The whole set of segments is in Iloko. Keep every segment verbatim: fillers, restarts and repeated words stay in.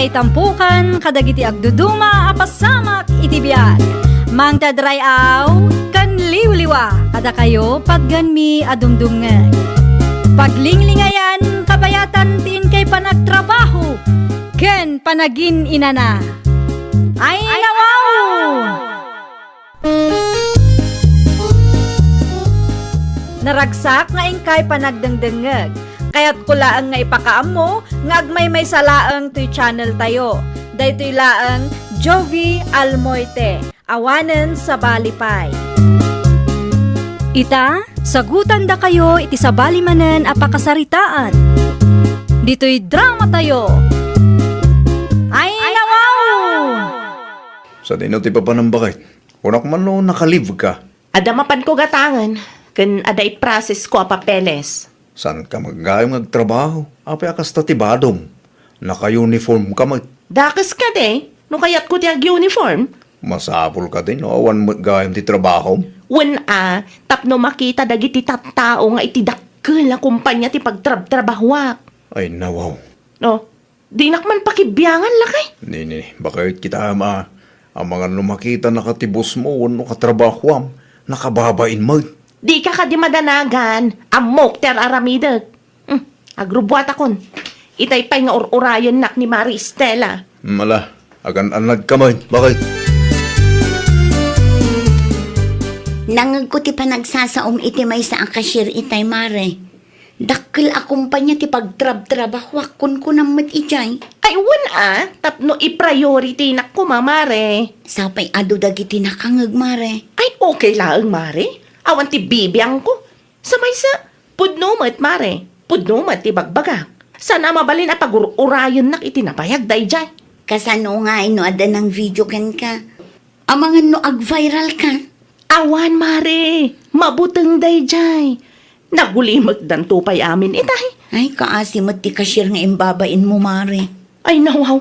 Itampukan kadagiti agduduma a pasamak iti biag. Mangted ray-aw ken liwliwa kadakayo patgenmi a dumdumngeg. Paglinglingayan, kabayatan ti inkay panagtrabaho ken panagin-inana. Ay, nawaw! Naragsak nga inkay panagdengdengngeg. Kayatko laeng nga ipakaammo nga agmaymaysa laeng toy channel tayo. Daytoy laeng Jovie Almoite, awanen sabali pay. Ita, sagutandakayo iti sabali manen a pakasaritaan. Ditoy drama tayo. Ay, nawaw! Sadino ti papanam, baket? Kunak man no naka-leave ka. Adda mapanko gatangen, ken adda iprocess ko a papeles. Saanka met gayam nga agtrabaho? Apay a kasta ti badom? Naka-uniform ka met. Dakes kadi, no kayatko ti ag-uniform? Masapul kadi no awan met gayam ti trabahom? Wen a, tapno makita dagiti tattao nga iti dakkel a kumpanya ti pagtrabtrabahoak. Ay, nawaw. Oh, dinak man pakibiangan, lakay. Nini, baket kitam a, amangan no makita naka ti bossmo wenno katrabahoam, nakababain met. Dika kadi madanagan, ammok ti ar-aramidek. Hmm, agrubbuatakon. Itay pay nga ur-urayennak ni Mari Estela. Mala, agan-annadka met, baket? Nangegko ti panagsasaom iti maysa a cashier itay, Mare. Dakkel a kumpanya ti pagtrabtrabahoak, kunkunam met idiay. Ay, wen a, tapno i-priority-nak koma, Mare. Sapay adu dagiti nakangeg, Mare. Ay, okay laeng, Mare. Awan ti bibiangko. Sa maysa, pudno met, Mare. Pudno met ti bagbagak. Saan a mabalin a pagur-urayennak iti nabayag daydiay. Kasano ngay no adda nang-video kenka? Amangan no ag-viral ka? Awan, Mare. Mabuteng daydiay. Nagulimekdanto pay amin itay. Ay, kaasi met ti cashier nga imbabainmo, Mare. Ay, nawaw.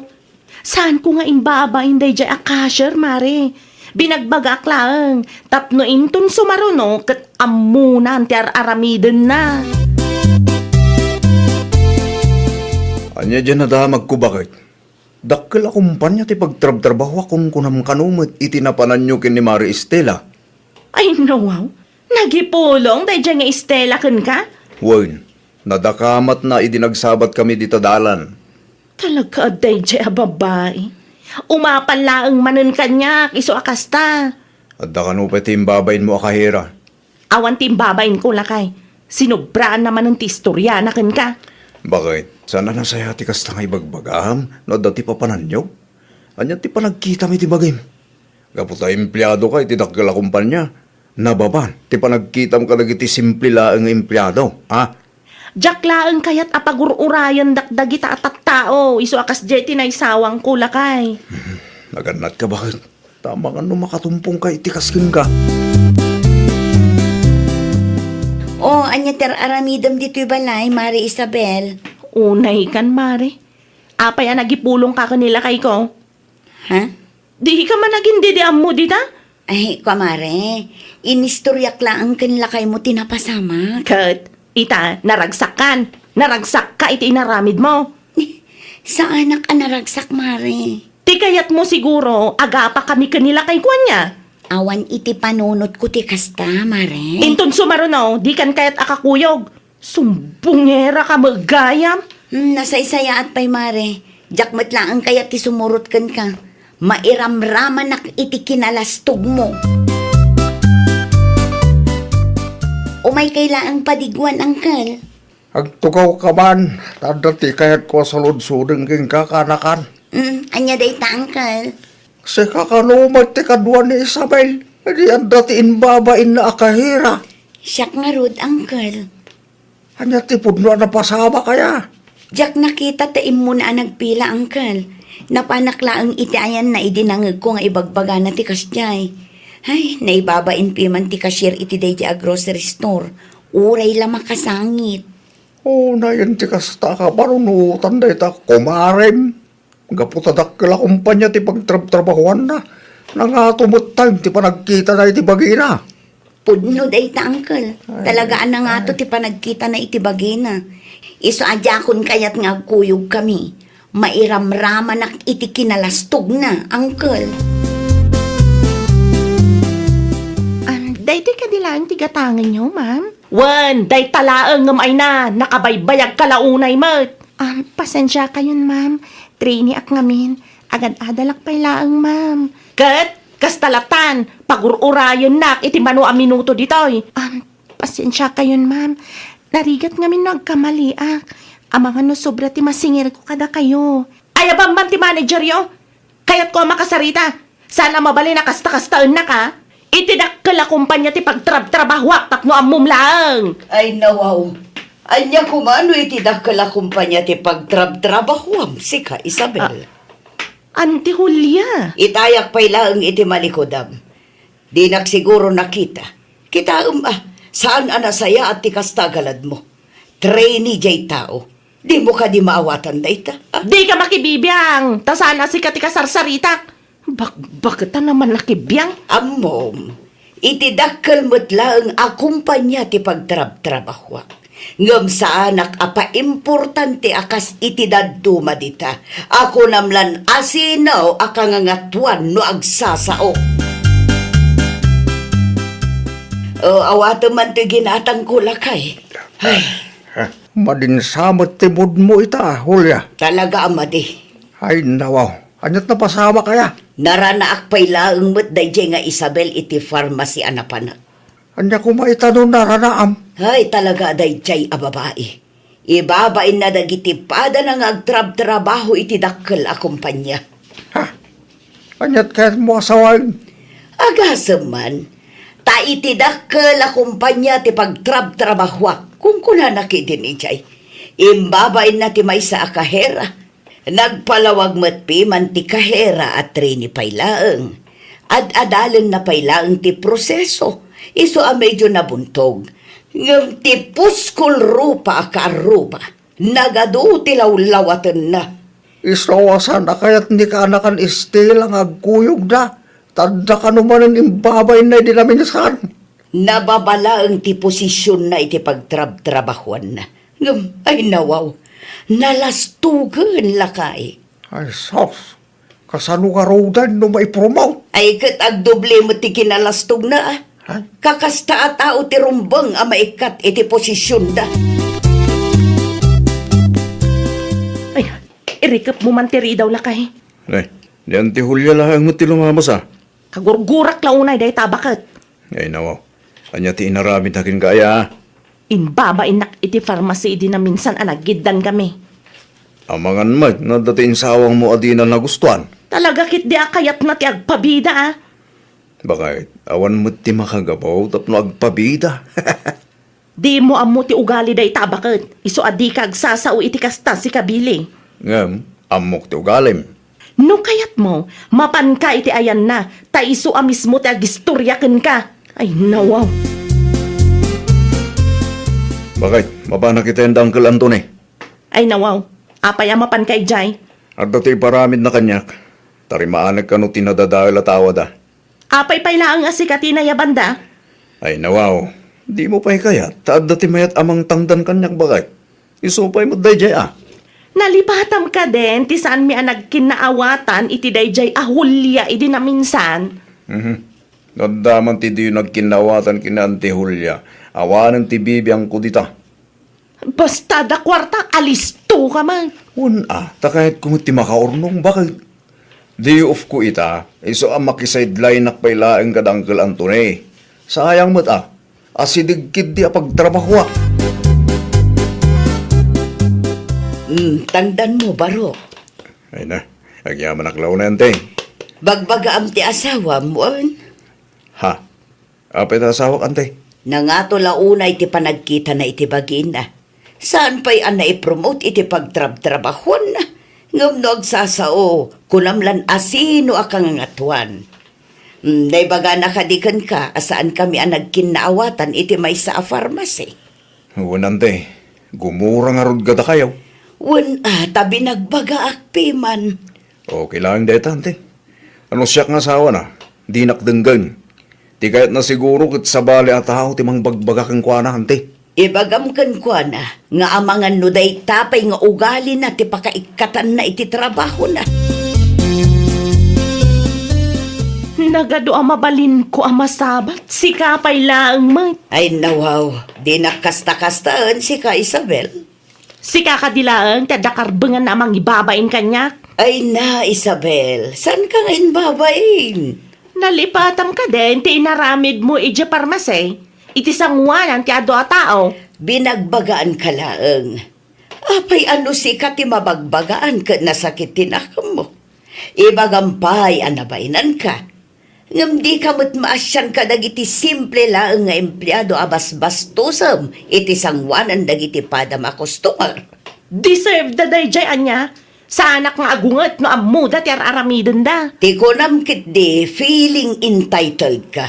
Saanko nga imbabain daydiay a cashier, Mare. Binagbagaak laeng tapno inton sumaruno ket ammonan ti ar-aramidenna. Ania diay nadamagko, baket? Dakkel a kumpanya ti pagtrabtrabaho a kunkunam kano met iti napananyo ken ni Mari Estela. Ay, nawaw. Nagipulong daydiay nga Estela kenka? Wen, nadakamatna idi nagsabatkami dita dalan. Talaga, adda idiay a babai. Umapan laeng manen kaniak, isu a kasta. Adda kano pay ti imbabainmo a kahera? Awan ti imbabainko, lakay. Sinobraanna manen ti istoriana kenka. Baket, saan a nasayaat ti kasta nga ibagbagam no adda ti papananyo? Ania ti panagkitam iti bagim? Gapu ta empleadoka iti dakkel a kumpanya, nababan ti panagkitam kadagiti simple laeng nga empleado, ha? Diak laeng kayat a pagur-urayendak dagita a tattao, isu a kasdiay ti naisawangko, lakay. Nagannatka, baket? Ta amangan no makatumpongka iti kas kenka. O, ania ti ar-aramidem ditoy balay, Mare Isabel? Unaykan, Mare. Apay a nagipulongka ken ni lakayko? Ha? Dika man agin-didi ammo dita? Ay, kumare, inistoriak laeng ken lakaymo ti napasamak. Ket, ita, naragsak kan. Naragsakka iti inaramidmo. Saanak a naragsak, mare. Ti kayatmo siguro, agapakami ken ni lakayko ania? Awan iti panunotko ti kasta, mare. Inton sumaruno, dikan kayat a kakuyog. Sumbongeraka met gayam. Hmm, nasaysayaat pay, mare. Diak met laeng kayat ti sumurot kenka. Mairamramanak iti kinalastogmo. Umaykay laeng padiguan, uncle. Agtugawka man, ta adda ti kayatko a saludsodeng kenka, kanakan. Hmm, ania dayta, uncle? Sika kano met ti kadua ni Isabel, idi adda ti imbabainna a kahera. Siak ngarud, uncle. Ania ti pudno a napasamak aya? Diak nakita ta immuna a nagpila, uncle. Napanak laeng iti ayanna idi nangegko nga ibagbagana ti kasdiay. Ay, naibabain piman ti cashier iti daydi a grocery store. Uray la makasangit. O, nayen ti kasta a kapanunotan dayta, kumarem. Gapu ta dakkel a kumpanya ti pagtrabtrabahuanna, nangato met time ti panagkitana iti bagina. Pudno dayta, uncle. Ay, talaga a nangato ay. Ti panagkitana iti bagina. Isu a diakon kayat nga agkuyogkami. Mairamramanak iti kinalastogna, Uncle. Ah, daytoy kadi laeng ti gatangenyo, ma'am? Wen, dayta laeng ngem ayna, nakabaybayagka la unay met. Ah, pasensiakayon, ma'am. Trainee-ak ngamin. Agad-adalak pay laeng, ma'am. Ket, kasta latan, pagur-urayennak iti mano a minuto ditoy. Ah, pasensiakayon, ma'am. Narigat ngamin no agkamaliak. Amangan no sobra ti masingirko kadakayo. Ayaban man ti manageryo. Kayatko a makasarita. Saan a mabalin a kasta-kastaennak, a? Iti dakkel a kumpanya ti pagtrabtrabahoak tapno ammom laeng. Ay, nawaw. Ania koma no iti dakkel a kumpanya ti pagtrabtrabahoam, sika, Isabel? Ah, Auntie Julia. Itayak pay laeng iti malikudam. Dinak siguro nakita. Kitaem, a, saan a nasayaat ti kasta a galadmo. Trainee jay tao. Dimo kadi maawatan dayta, a? Dika makibibiang, ta saan a sika ti kasarsaritak. Bakbaketan a manakibiang. Ammom, iti dakkel met laeng a kumpanya ti pagtrabtrabahoak. Ngem saanak a paimportante a kas iti dadduma dita. A kunam lan asino a kangangatuan no agsasao. O, awatem man ti ginatangko, lakay. Ay. Madinsa met ti moodmo ita, Julia. Talaga a madi. Ay, nawaw. Ania't napasamak aya? Naranaak pay laeng met daydiay nga Isabel iti pharmacy a napanak. Ania koma ita no naranaam? Ay, talaga a daydiay a babai. Ibabainna dagiti padana nga agtrabtrabaho iti dakkel a kumpanya. Ha? Ania't kayatmo a sawen? Agasem man, ta iti dakkel a kumpanya ti pagtrabtrabahoak, kunkunana ketdin idiay. Imbabainna ti maysa a kahera. Nagpalawag met piman ti kahera a trainee pay laeng. Ad-adalenna pay laeng ti proseso, isu a medyo nabuntog. Ngem ti puskol rupa a kaarruba, nagadu ti lawlawatenna. Isu a saan a kayat ni kaanakan Estela nga agkuyogda, ta adda kano manen imbabainna idi naminsan. Nababa laeng ti posisionna iti pagtrabtrabahoanna. Ngem, ay nawaw, nalastogen, lakay. Ay, sus! Kasano ngaruden no maipromote? Ay, ket agdoble met ti kinalastogna, a. Ha? Kakasta a tao ti rumbeng a maikkat iti posisionda. Ay, irikepmo man ti ridaw, lakay. Ay, ni Auntie Julia laeng met ti lumamas, a. Kagurgurak la unay dayta a baket. Ay, nawaw. Ania ti inaramidna kenka aya? Imbabainnak iti pharmacy idi naminsan a nagiddan kami. Amangan met no adda ti insawangmo a dina nagustuan. Talaga ketdi a kayatna ti agpabida, a. Bakit? Awan met ti makagapu tapno agpabida. Dimo ammo ti ugali dayta a baket, isu a dika agsasao iti kasta, sika Billy. Ngem, ammok ti ugalim. No kayatmo, mapanka iti ayanna, ta isu a mismo ti agistoria kenka. Ay, nawaw. Bakit? Mapanak iti ayan da Uncle Anthony? Ay, nawaw. Apay a mapanka idiay? Adda ti iparamidna kaniak. Tarimaaneg kano ti nadadael a tao da. Apay pay laeng a sika ti nayabanda? Ay, nawaw. Dimo pay kayat, ta adda ti mayat a mangtangdan kaniak, bakit? Isu pay met daydiay, a. Nalipatam kadin ti saanmi a nagkinnaawatan iti daydiay a Julia idi naminsan? Mhm. Naddaman ti diyo nagkinnaawatan ken ni Auntie Julia. Awanen ti bibiangko dita. Basta adda kuarta, alistoka man. Wen a, ta kayatko met ti makaurnong, bakit? Day off ko ita, isu a makisideline-ak pay laeng kada Uncle Anthony. Sayang met a, asideg ketdi a pagtrabahoak. Hmm, tangdanmo, baro. Ay na, agyamanak la unay, Auntie. Bagbagaam ti asawam, wen? Ha? Apay ta asawak, Auntie? Nangato la unay ti panagkitana iti bagina. Saan pay a naipromote iti pagtrabtrabahuanna. Ngem no agsasao, kunam lan asino a kangangatuan. Hmm, naibagana kadi kenka a saankami a nagkinnaawatan iti maysa a pharmacy? Wen, Auntie. Gumura ngarud kadakayo. Wen a, ta binagbagaak piman. Okay laeng dayta, Auntie. No siak nga asawana, dinak denggen. Ti kayatna siguro ket sabali a tao ti mangbagbaga kenkuana, Auntie. Ibagam kenkuana nga amangan no dayta pay nga ugalina ti pakaikkatanna iti trabahona. Nagadu a mabalinko a masabat, sika pay laeng met. Ay, nawaw, dinak kasta-kastaen, sika, Isabel. Sika kadi laeng ti adda karbenganna a mangibabain kaniak? Ay na, Isabel, saanka nga imbabain? Nalipatam kadin ti inaramidmo idiay parmasi iti sangoanan ti adu a tao? Binagbagaanka laeng. Apay a no sika ti mabagbagaan ket nasakit ti nakemmo? Ibagam pay a nabainanka. Ngem dika met maasian kadagiti simple laeng nga empleado a basbastosem iti sangoanan dagiti padam a customer. Deserve da daydiay ania? Saanak nga agunget no ammoda ti ar-aramidenda. Ti kunam ketdi, feeling entitled ka.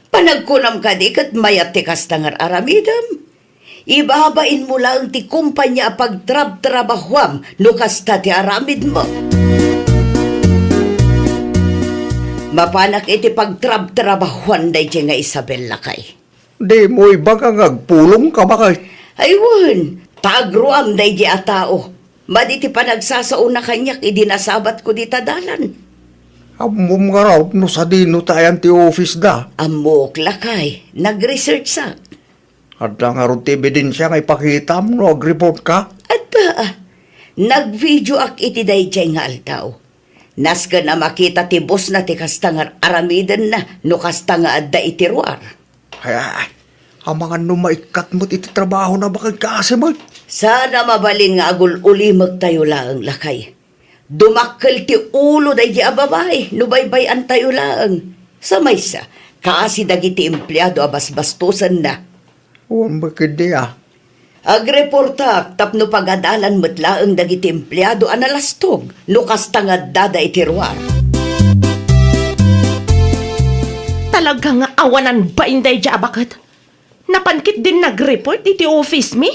Panagkunam kadi ket mayat ti kasta nga ar-aramidem? Ibabainmo laeng ti kompania a pagtrabtrabahuam no kasta ti aramidmo. Mapanak iti pagtrabtrabahuan daydiay nga Isabel, lakay. Dimo ibaga nga agpulongka, baket? Ay wen, ta agruam daydiay a tao. Madi ti panagsasaona kaniak idi nasabatko dita dalan. Ammom ngarud no sadino ti ayan ti office da? Ammok, lakay. Nag-researchak. Adda ngarud ti ebidensia nga ipakitam no agreportka? Adda. Nag-videoak iti daydiay nga aldaw. Nasken a makita ti bossna ti kasta nga aramidenna no kasta nga adda iti ruar. Ay, ay, ay. Amangan no maikkat met iti trabahona, baket kaasi met. Saan a mabalin nga agul-ulimektayo laeng, lakay. Dumakkel ti ulo daydi a babai no baybay-antayo laeng. Sa maysa, kaasi dagiti empleado a basbastosenna. Wen met ketdi a. Agreportak tapno pagadalan met laeng dagiti empleado a nalastog no kasta nga addada iti ruar. Talaga nga awanan bain daydi a baket. Napan ketdin nag-report iti office mi?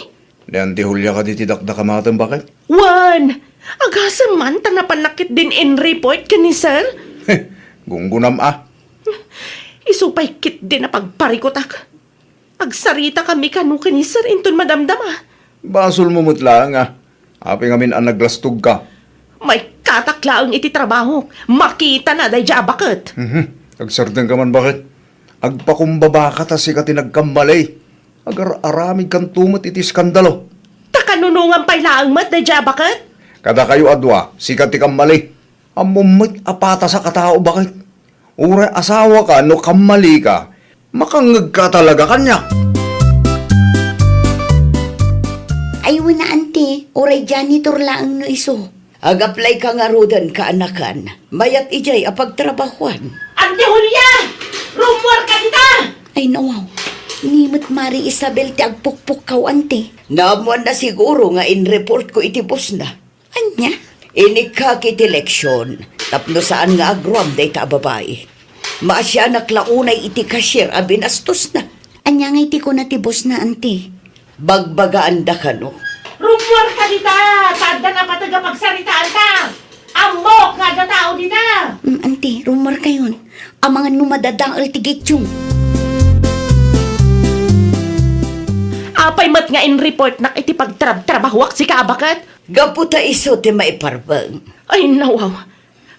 Ni Auntie Julia kadi ti dakdakamatem, baket? Wen! Agasem man ta napannak ketdin in-report ken ni Sir? Gunggonam a. Isu pay ketdin a pagparikutak. Agsaritakami kano ken ni Sir inton madamdama. Basolmo met laeng a. Apay ngamin a naglastogka? Maikkatak laeng iti trabahok. Makitana daydi a baket. Mhm. Agsardengka man, baket. Agpakumbabaka ta sika ti nagkamali. Agar-aramidkanto met iti iskandalo. Ta kanunongan pay laeng met daydi a baket? Kadakayo a dua, sika ti kamali. Ammom met a patasak a tao, baket. Uray asawaka no kammalika, makangngegka talaga kaniak. Ay, wen a, Auntie, uray janitor laeng no isu. Ag-apply ka ngaruden, kaanakan. Mayat idiay a pagtrabahuan. Auntie Julia! Rummuarka dita! Ay, nawaw. Ni met Mari Isabel ti agpukpukkaw, Auntie. Naammuanna siguro nga in-report ko iti bossna. Ania? Inikkak iti leksyon tapno saan nga agruam dayta a babai. Maasianak la unay iti cashier a binastosna. Ania ngay ti kuna ti bossna, Auntie? Bagbagaanda kano. Rummuarka dita! Ta adda napateg a pagsaritaanta! Ammok nga adda tao dita! Mm, Auntie, rummuarkayon. Amangan no madadael ti gityo. Apay met nga in-reportnak iti pagtrabtrabahuak, sika a baket? Gapu ta isu ti maiparbeng. Ay, nawaw.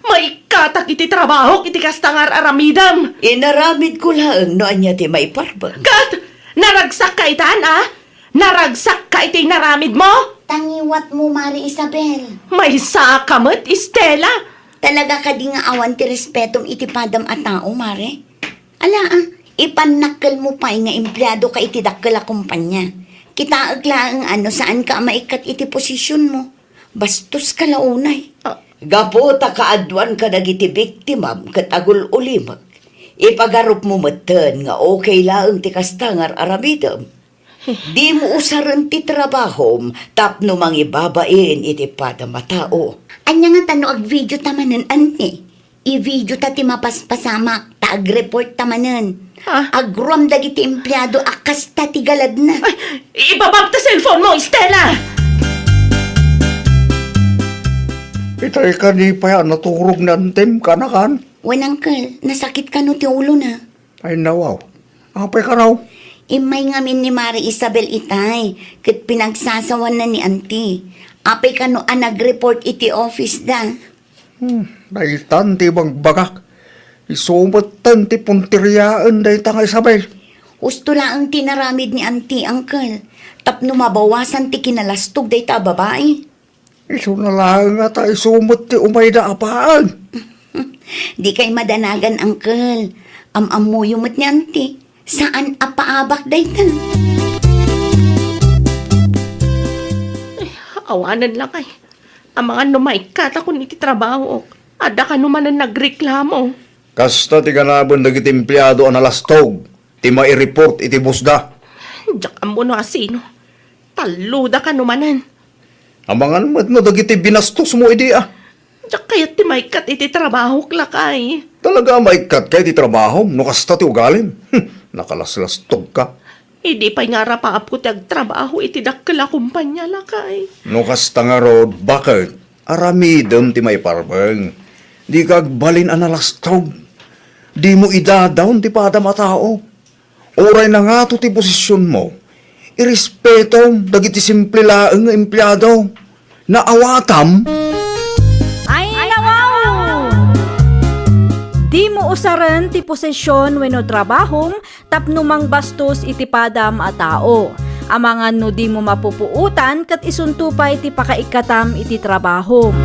Maikkatak iti trabahok iti kasta nga ar-aramidem. Inaramidko laeng no ania ti maiparbeng. Ket, naragsakka itan, a? Naragsakka iti inaramidmo? Ta ngiwatmo, Mari Isabel. Maysaka met, Estela. Talaga kadi nga awan ti respetom iti padam a tao, Mari? Ala, a, ipannakkelmo pay nga empleadoka iti dakkel a kompania. Kitaek laeng a no saanka a maikkat iti posisionmo. Bastoska la unay. Ah. Gapu ta kaaduan kadagiti biktimam ket agul-ulimek, ipagarupmo metten nga okay laeng ti kasta nga ar-aramidem. Dimo usaren ti trabahom tapno mangibabain iti padam a tao. Ania ngata no agvideota manen, Auntie? Ivideota ti mapaspasamak ta agreportta manen. Ha? Agruam dagiti empleado a kasta ti galadna. Ay, ibabagta cellphone mo, Estela! Itay kadi pay a naturog ni Antem, kaanakan? Wen, Uncle, nasakit kano ti ulona? Ay, nawaw. Apay kano? Immay ngamin ni Mare Isabel itay, ket pinagsasawanna ni Auntie. Apay kano a nag-report iti office da? Hmm, daytan ti ibagbagak. Isu metten ti punteriaen dayta nga Isabel. Husto laeng ti naramid ni Auntie, Uncle, tapno mabawasan ti kinalastog dayta a babai. Isuna laeng nga ta isu met ti umayda a paag. Dikay madanagan, Uncle. Am-ammoyo met ni Auntie. Saan a paabak dayta. Ay, awanen lakay. Amangan no maikkat a kun iti trabahook. Adda kano manen nagreklamo. Kasta ti ganaben dagiti empleado a nalastog ti maireport iti boss da. Diak ammo no asino. Talloda kano manen. Amangan met no dagiti binastosmo idi a. Diak kayat ti maikkat iti trabahok, lakay. Talaga a maikkatka iti trabahom no kasta ti ugalim? Hmm, nakalaslastogka. Idi pay nga arapaapko ti agtrabaho iti dakkel a kompania, lakay. No kasta ngarud, baket? Aramidem ti maiparbeng. Dika agbalin a nalastog. Dimo idadaon ti padam a tao. Uray nangato ti posisionmo, irespetom dagiti simple laeng nga empleado. Naawatam? Ay, nawaw! Dimo usaren ti posision wenno trabahom tapno mangbastos iti padam a tao. Amangan no dimo mapupuotan ket isunto pay ti pakaikkatam iti trabahom.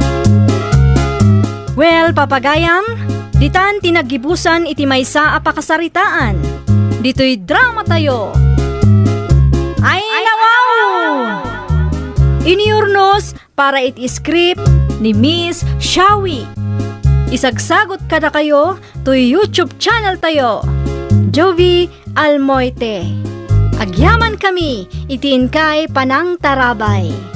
Well, papagayam, ditan ti naggibusan iti maysa a pakasaritaan. Ditoy dramatayo. Ay, nawaw! Iniurnos para iti script ni Miss Shawi. Isagsagot kadakayo toy YouTube channel tayo, Jovie Almoite. Agyaman kami iti inkay panangtarabay.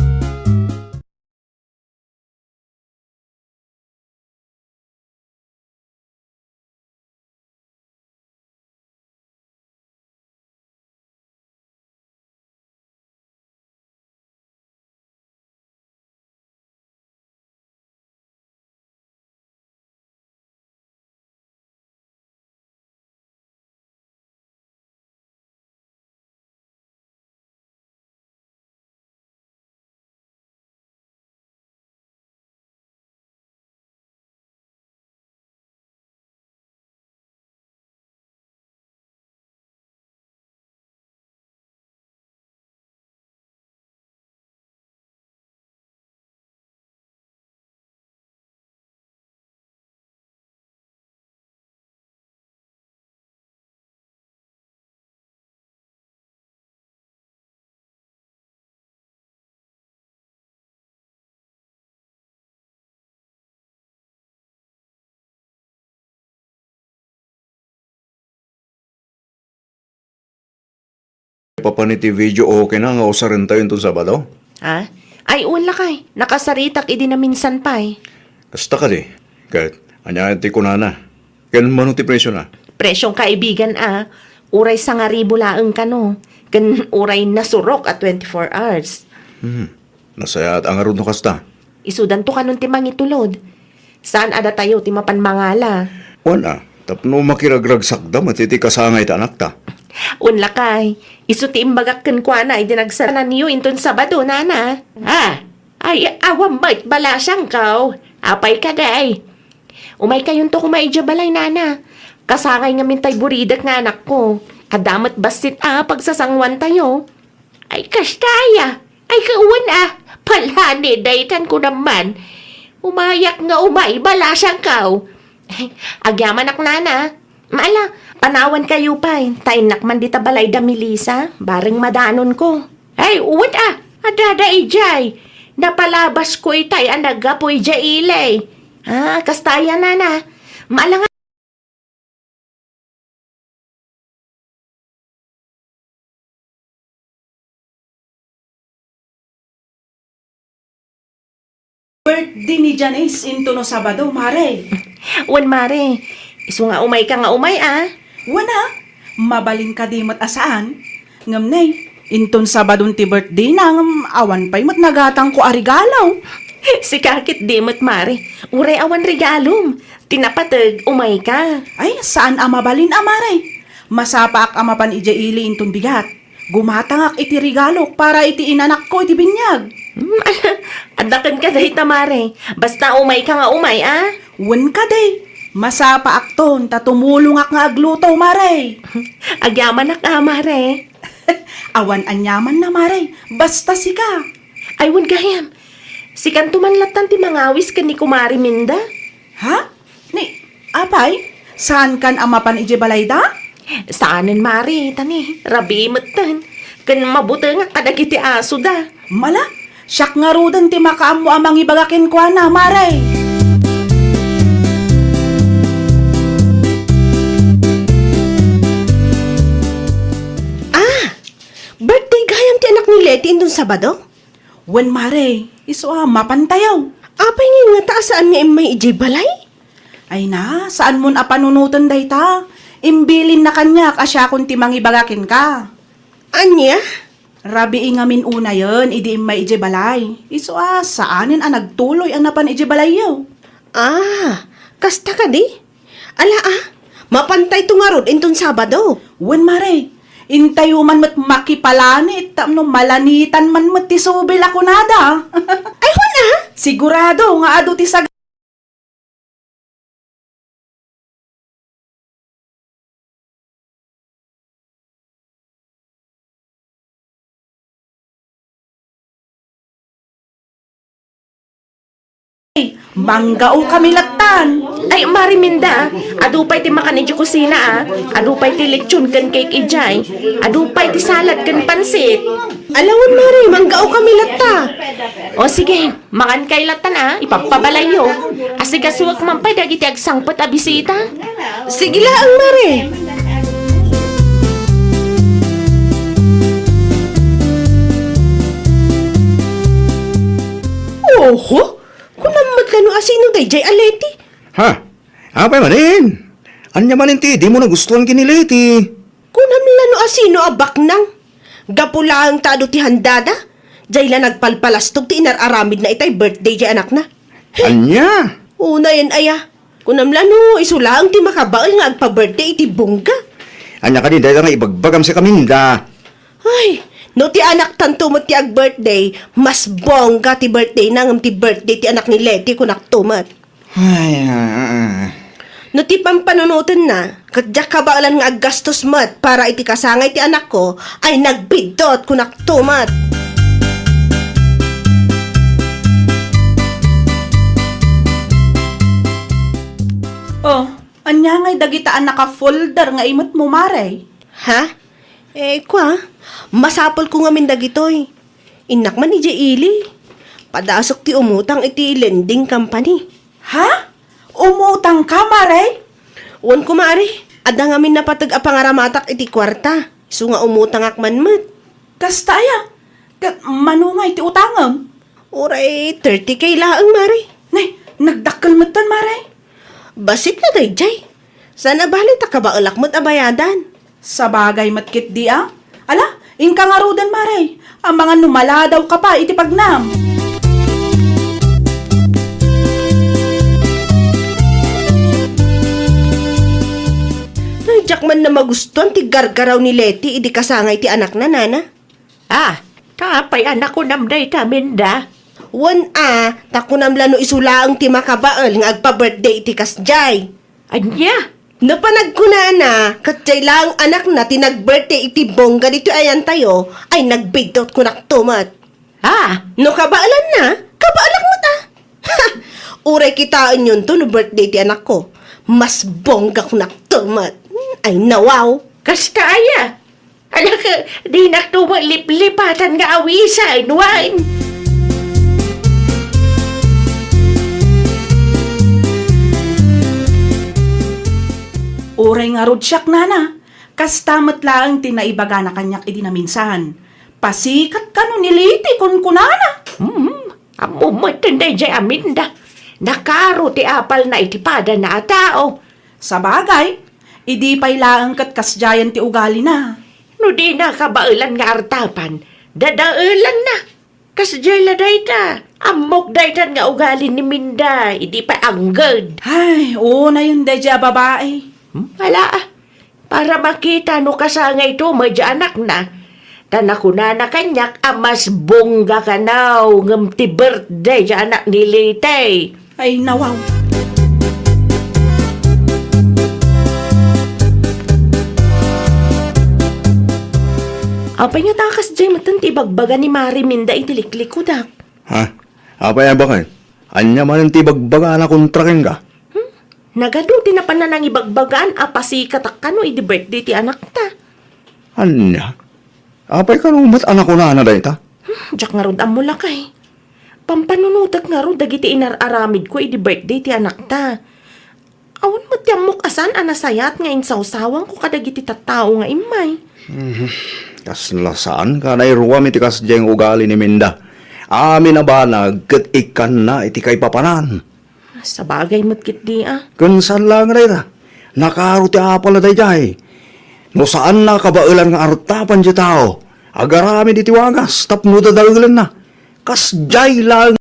Papan iti video, okay na nga usarentayo inton Sabado? Ha? Ay, wen lakay. Nakasaritak idi naminsan pay. Kasta kadi? Ket ania ti kunana? Ken mano ti presiona? Presion kaibigan a, uray sangaribu laeng kano, ken uray nasurok a twenty-four hours. Hmm. Nasayaat a ngarud no kasta. Isudanto kanon ti mangitulod. Saan a datayo ti mapan mangala. Wen a, tapno makiragragsakda met iti kasangay ti anakta. Wen lakay, isu ti imbagak kenkuana idi nagsananyo inton Sabado, nana. Ah, ay, awan met, balasangko. Apay kadi? Umaykayonto koma idiay balay, nana. Kasangay ngamin tay buridek nga anakko. Adda met bassit a pagsasanguantayo. Ay, kasta aya. Ay, kawan a. Palani, daytan ko naman. Umayak nga umay, balasangko. Agyamanak, nana. Maala, panawankayo pay. Ta innak man dita balay da Melissa, bareng madanonko. Ay, uwet a. Adda da idiay. Napalabasko itay a naggapu idiay ili. Ah, kasta aya, nana. Maala nga Birthday ni Janice into no Sabado, mare. Wen, mare. Isu nga umayka nga umay, a. Wen a, mabalin kadi met a saan? Ngem ne, inton Sabadon ti birthday na, ngem awan pay met nagatangko a regalo. Sika ket di met, mare. Uray awan regalom. Ti napateg, umayka. Ay, saan a mabalin a, mare. Masapaak a mapan idiay ili inton bigat. Gumatangak iti regalok para iti inanakko iti binyag. Hmm, adda kenka dayta, Mare. Basta umayka nga umay, a? Wen kadi. Masapaakton ta tumulongak nga agluto, Mare. Agyamanak a, Mare. Awan aniamanna, Mare. Basta sika. Ay, wen gayam. Sikanto man lattan ti mangawis ken ni Kumare Minda. Ha? Ni, apay? Saankan a mapan idiay balayda? Saanen, Mare, ta ni, rabii metten. Ken mabutengak kadagiti asoda. Mala, siak ngaruden ti makaammo a mangibaga kenkuana, Mare. Ah! Birthday gayam ti anak ni Leti inton Sabado? Wen, Mare, isu a mapantayo. Apay nga ngata a saan nga immay idiay balay? Ay na, saanmon a panunoten dayta. Imbilinna kaniak a siakon ti mangibaga kenka. Ania? Rabii ngamin unayen idi immay idiay balay. Isu a saanen a nagtuloy a napan idiay balayyo. Ah, kasta kadi? Ala a, mapantayto ngarud inton Sabado. Wen, Mare, intayo man met makipalanit tapno malanitan man met ti subil a kunada. Ay, wen a? Sigurado nga adu ti sag- Manggao kami lattan. Ay, Mare Minda, adu pay ti makan idiay kusina, a. Adu pay ti lechon ken cake idiay. Adu pay ti salad ken pansit. Ala wen, Mare, manggao kami latta. O, sige. Mangan kay lattan a, ipagpabalayyo. Asigasuek man pay dagiti agsangpet a bisita. Sige laeng, Mare. Oho, kunam met la no asino daydiay a Leti. Ha? Apay manen? Ania manen ti dimo nagustuan ken ni Leti? Kunam la no asino a baknang. Gapu laeng ta adu ti handada, jay la nagpalpalastog ti inar-aramidna itay birthday jay anakna. Ania? Unayen aya. Kunam la no isu laeng ti makabael nga agpa-birthday iti bongga. Ania kadi dayta nga ibagbagam, Sika Minda? Ay, no ti anaktanto met ti ag-birthday, mas bongga ti birthdayna ngem ti birthday ti anak ni Leti, kunakto met. Ay, ah, ah, ah. No ti pampanunotenna, ket diak kabaelan nga aggastos met para iti kasangay ti anakko, ay nagbiddut, kunakto met. Oh, ania ngay dagita a naka-folder nga imetmo, Mare? Ha? Eh, kua, masapulko ngamin dagitoy. Innak man idiay ili. Padasek ti umutang iti lending company. Ha? Umutangka, Mare? Wen, kumare. Adda ngamin napateg a pangaramatak iti kuarta. Isu nga umutangak man met. Kasta aya? Ket mano nga iti utangem? Uray thirty K laeng, Mare. Nay, nagdakkel metten, Mare. Bassit la daydiay. Saan a bale ta kabaelak met a bayadan. Sabagay met ketdi a. Ala, inka ngaruden, Mare. Amangan no maladawka pay iti pagnam. Ay, diak man namagustuan ti gargaraw ni Leti idi kasangay ti anakna, nana. Ah, ta apay a nakunam dayta, Minda? Wen a, ta kunam la no isu laeng ti makabael nga agpa-birthday iti kasdiay. Ania? No panagkunana, ket diay laeng anakna ti nag-birthday iti bongga ditoy ayantayo, ay nagbiddut kunakto met. Ah, no kabaelanna, kabaelak met a. Ha! Uray kitaenyonto no birthday ti anakko, mas bongga kunakto met. Ay, nawaw. Kasta aya? Ala, ka, dinakto met liplipatan nga awisan, wen? Uray ngarud siak, nana, kasta met laeng ti naibagana kaniak idi naminsan. Pasikat kano ni Liti, kunkunana. Hmm, ammo met daydiay a Minda. Nakaro ti apalna iti padana a tao. Sabagay, idi pay laeng ket kasdiayen ti ugalina. No dina kabaelan nga artapan, dadaelanna. Kasdiay la dayta, ammok daytan nga ugali ni Minda, idi pay angged. Ay, unayen daydiay a babai. Hmm, ala, ah. Para makita no kasangayto met ti anakna. Ta nakunana kaniak a mas bongga kano ngem ti birthday ti anak ni Leyte. Ay, nawaw. Apay ngata a kasdiay metten ti ibagbaga ni Mari Minda iti liklikudak? Ha? Apay a baket? Ania manen ti ibagbagana kontra kenka? Hmm? Nagadu ti napan nangibagbagaan a pasikatak kano idi birthday ti anakta. Ania? Apay kano met a nakunana dayta? Hmm, diak ngarud ammo, lakay. Pampanunotek ngarud dagiti inar-aramidko idi birthday ti anakta. Awan met ti ammok a saan a nasayaat nga insawsawangko kadagiti tattao nga immay. Mhm. Kasla saan ka nairuam iti kasdiay nga ugali ni Minda. Amin a banag ket ikkanna iti kaipapanan. Sabagay met ketdi a. Ken saan laeng dayta. Nakaro ti apalna daydiay. No saanna a kabaelan nga artapan ti tao, agaramid iti wagas tapno dadaelenna. Kasdiay laeng.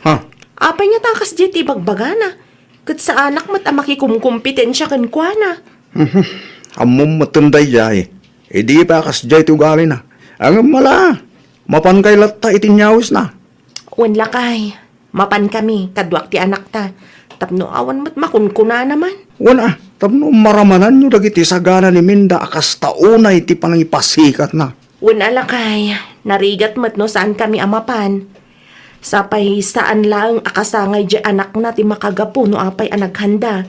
Ha? Apay ngata a kasdiay ti ibagbagana? Ket saanak met a makikumkompetensia kenkuana. Mhm. Ammom metten daydiay. Idi pay a kasdiay ti ugalina. Ngem ala, mapankay latta iti inyawisna. Wen, lakay, mapankami kaduak ti anakta. Tapno awan met makunkunana man. Wen a, tapno maramananyo dagiti sagana ni Minda a kasta unay ti panangipasikatna. Wen a, lakay, narigat met no saankami a mapan. Sapay saan laeng a kasangay diay anakna ti makagapu no apay a naghanda.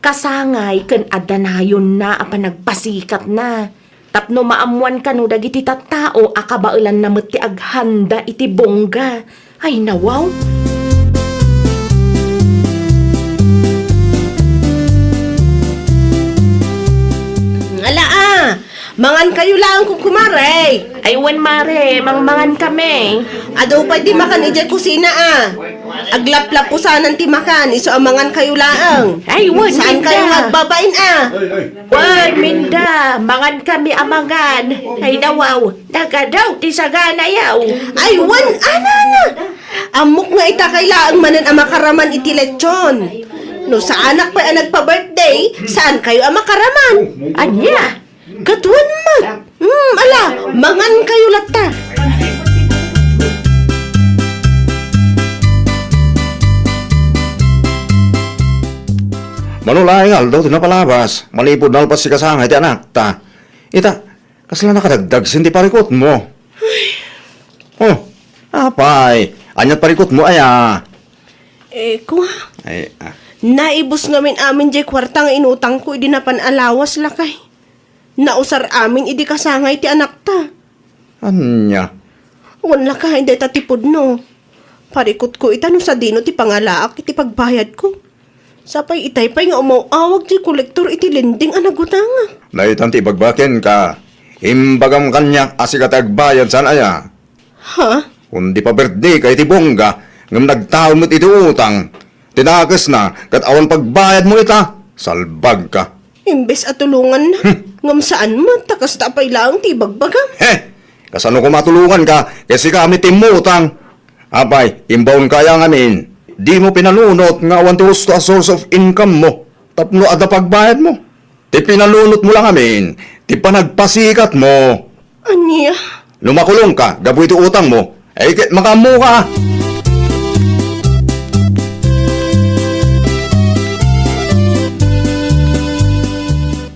Kasangay ken adda nayonna a panagpasikatna. Tapno maammoan kano dagiti tattao a kabaelanna met ti aghanda iti bongga. Ay, nawaw! Ala a! Mangan kayo laeng, kumare. Ay, wen, mare, mangmangan kami. Adu pay ti makan idiay kusina, a. Aglaplapusanan ti makan, isu a mangan kayo laeng. Ay, wen, Saan kayo Minda. Agbabain, a? Wen, Minda, mangan kami a mangan. Ay, nawaw, nagadaw ti saganayaw. Ay, wen, anana. Ammok nga ita kay laeng manen a makaraman iti lechon. No saanak pay a nagpa-birthday, saan kayo a makaraman? Ania? Ket wen met. Hmm, ala, mangan kayo latta. Mano laeng aldaw ti napalabas, manipud nalpas ti kasangay ti anakta. Ita, kasla nakadagdagsen ti parikutmo. Oh, apay, aniat parikutmo aya? Eh, kua. Ay, ah. Naibus ngamin amin jay kuarta nga inutangko idi napan a lawas, lakay. Nausar amin idi kasangay ti anakta. Ania? Wen, lakay, dayta ti pudno. Parikutko ita no sadino ti pangalaak iti pagbayadko. Sapay itay pay nga umaw-awag ti kolektor iti lending a nagutangak. Daytan ti ibagbaga kenka. Imbagam kaniak a sika ti agbayad, saan aya? Ha? Kundi pa-birthday ka iti bongga, ngem nagtaud met iti utang. Ti dakesna, ket awan pagbayadmo ita, salbagka. Imbes a tulonganna, Hmm. ngem saan met, ta kasta pay laeng ti ibagbagam. He! Kasano koma tulonganka, ket sika met ti immutang? Apay, imbaonka aya ngamin? Dimo pinanunot nga awan ti husto a source of income mo tapno adda pagbayadmo. Ti pinanunotmo la ngamin, ti panagpasikatmo. Ania? No makulongka gapu iti utangmo, ay ket makaammoka.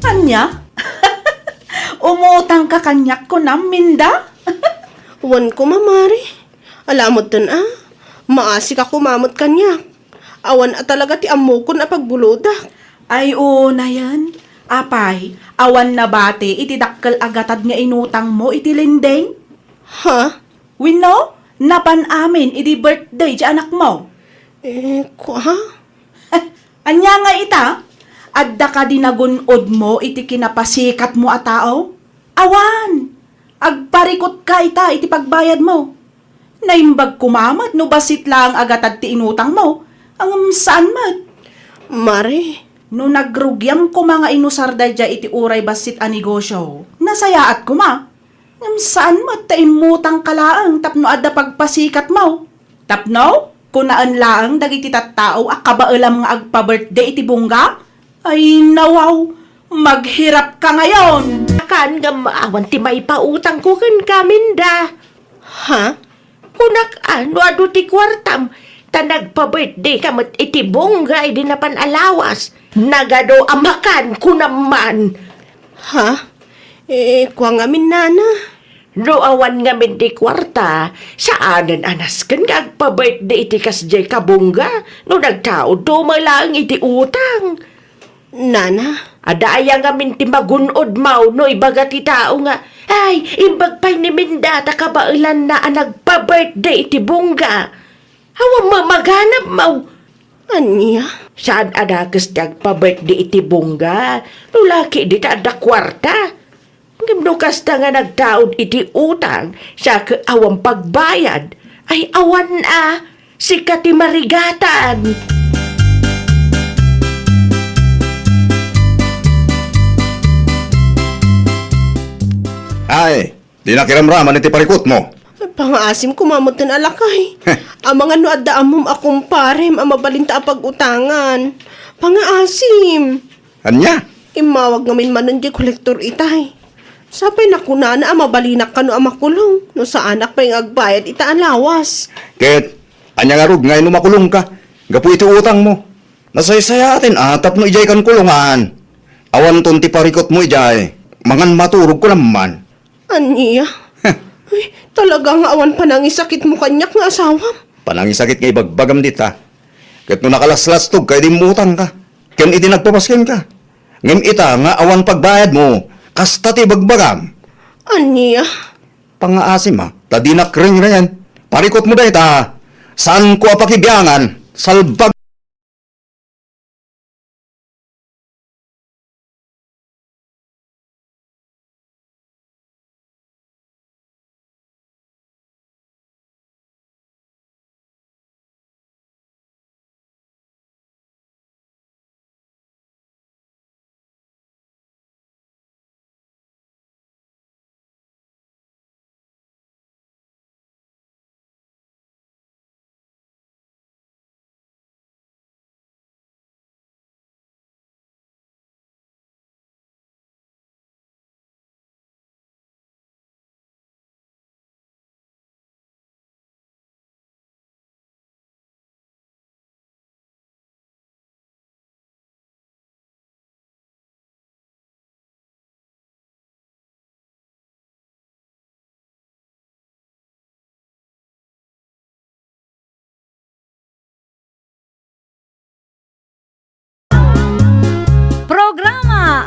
Ania? Umutangka kaniak, kunam, Minda? Wen koma, mare. Ala metten a, maasika koma met kaniak. Awan a talaga ti ammokon a pagbulodak. Ay, unayen. Apay, awan nabati iti dakkel a gatad nga inutangmo iti lending? Ha? Wenno, napan amin idi birthday ti anakmo? Eh, kua? Ania nga ita? Adda kadi nagun-odmo iti kinapasikatmo a tao? Awan! Agparikutka ita iti pagbayadmo. Naimbag koma met no bassit laeng a gatad ti inutangmo, ngem saan met. Mare. No nagrugiam koma nga inusar daydiay iti uray bassit a negosio, nasayaat koma. Ngem saan met ta immutangka laeng tapno adda pagpasikatmo. Tapno, kunaen laeng dagiti tattao a kabaelam nga agpa-birthday iti bongga? Ay, nawaw! Maghirapka ngayon! Akan ngem awan ti maipautangko kenka, Minda. Ha? Kunak a, no adu ti kuartam, ta nagpa-birthday ka met iti bongga idi napan a lawas. Nagadu a makan, kunam man. Ha? Eh, kua ngamin, nana. No awan ngamin ti kuarta, saanen a nasken nga agpa-birthday iti kasdiay kabongga no nagtaudto met laeng iti utang. Nana? Adda aya ngamin ti magun-odmo no ibaga ti tao nga, "Ay, imbag pay ni Minda ta kabaelanna a nagpa-birthday iti bongga." Awan mamaganam, maw. Ania? Saan a dakes ti agpa-birthday iti bongga, no laki dita adda kuarta. Ngem no kasta nga nagtaud iti utang, sa ket awan pagbayad, ay awan a, sika ti marigatan. Ay, Di nakiramraman iti parikutmo. Pangaasim koma metten a lakay. Heh. Amangan no adda ammom a kumparem a mabalinta a pag-utangan. Pangaasim. Ania? Immawag ngamin manen diay kolektor itay. Sapay nakunana a mabalinak kano a makulong no saanak pay nga agbayad ita a lawas. Ket, ania ngarud nga no makulongka gapu iti utangmo? Nasaysayaaten a tapno idiay kan kulongan. Awanton ti parikutmo idiay. Mangan maturog ko naman. Ania? Heh. Ay, talaga nga awan panangisakitmo kaniak nga asawam? Panangisakit nga ibagbagam dita. Ket no nakalaslastogka, idi immutangka. Ken idi nagpapaskenka. Ngem ita nga awan pagbayadmo, kasta ti ibagbagam. Ania? Pangaasim a, ta dinak ringringen. Parikutmo dayta. Saanko a pakibiangan. Salbag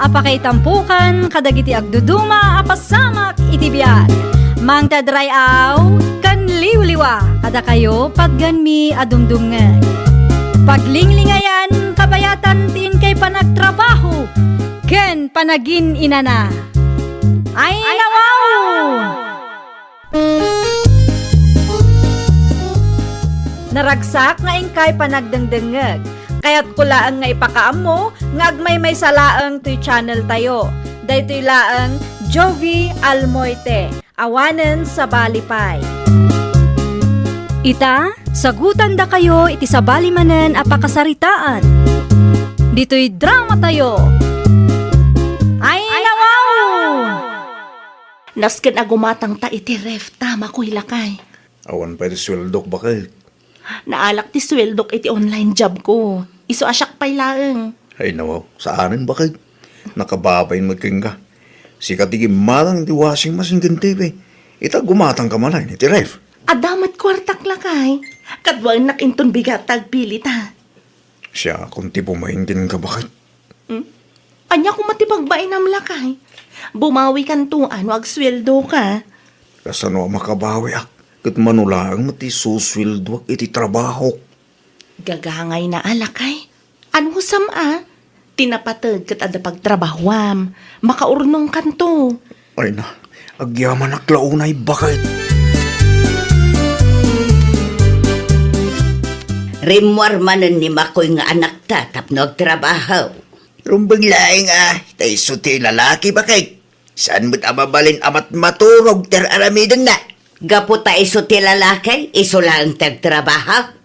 a pakaitampokan kadagiti agduduma a pasamak iti biag. Mangted ray-aw ken liwliwa kadakayo patganmi a dumdumngeg. Paglinglingayan, kabayatan ti inkay panagtrabaho ken panagin-inana. Ay, nawaw! Naragsak nga inkay panagdengdengngeg. Kayatko laeng nga ipakaammo nga agmaymaysa laeng toy channel tayo. Daytoy laeng Jovie Almoite, awanen sabali pay. Ita, sagutandakayo iti sabali manen a pakasaritaan. Ditoy drama tayo. Ay, nawaw! Nasken a gumatangta iti ref ta, makuy lakay. Awan pay ti sueldok, baket. Naalak ti sueldok iti online job ko. Isu a siak pay laeng. Ay, nawaw. Saanen, baket. Nakababain met kenka. Sika ti gimmatang iti washing machine ken T V. Ita gumatangka manen iti ref. Adda met kuartak, lakay. Kaduaennak inton bigat ta agpili ta. Siakon ti bumain kenka, baket. Hmm? Ania koma ti pagbainam, lakay? Bumawikanto no agsueldoka. Kasano a makabawiak? Ket mano laeng met ti susueldoak iti trabahok. Gagangayna a, lakay. Anusam a? Ti napateg ket adda pagtrabahuam. Makaurnongkanto. Ay na, agyamanak la unay, baket. Rimmuar manen ni Makoy nga anakta tapno agtrabaho. Rumbeng laeng a, ta isu ti lalaki, baket. Saan met a mabalin a matmaturog ti ar-aramidenna? Gapu ta isu ti lalaki, isu laeng ti agtrabaho.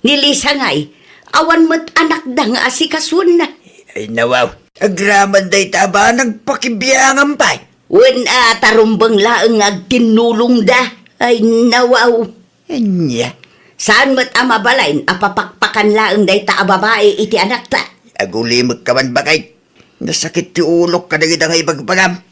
Ni Lisa ngay, awan met anakda nga asikasuenna. Ay, nawaw. Agraman dayta a banag pakibiangan pay. Wen a, ta rumbeng laeng nga agtinnulongda. Ay, nawaw. Ania? Saan met a mabalin a papakpakan laeng dayta a babai iti anakta? Agulimekka man, baket. Nasakit ti ulok kadagita nga ibagbagam.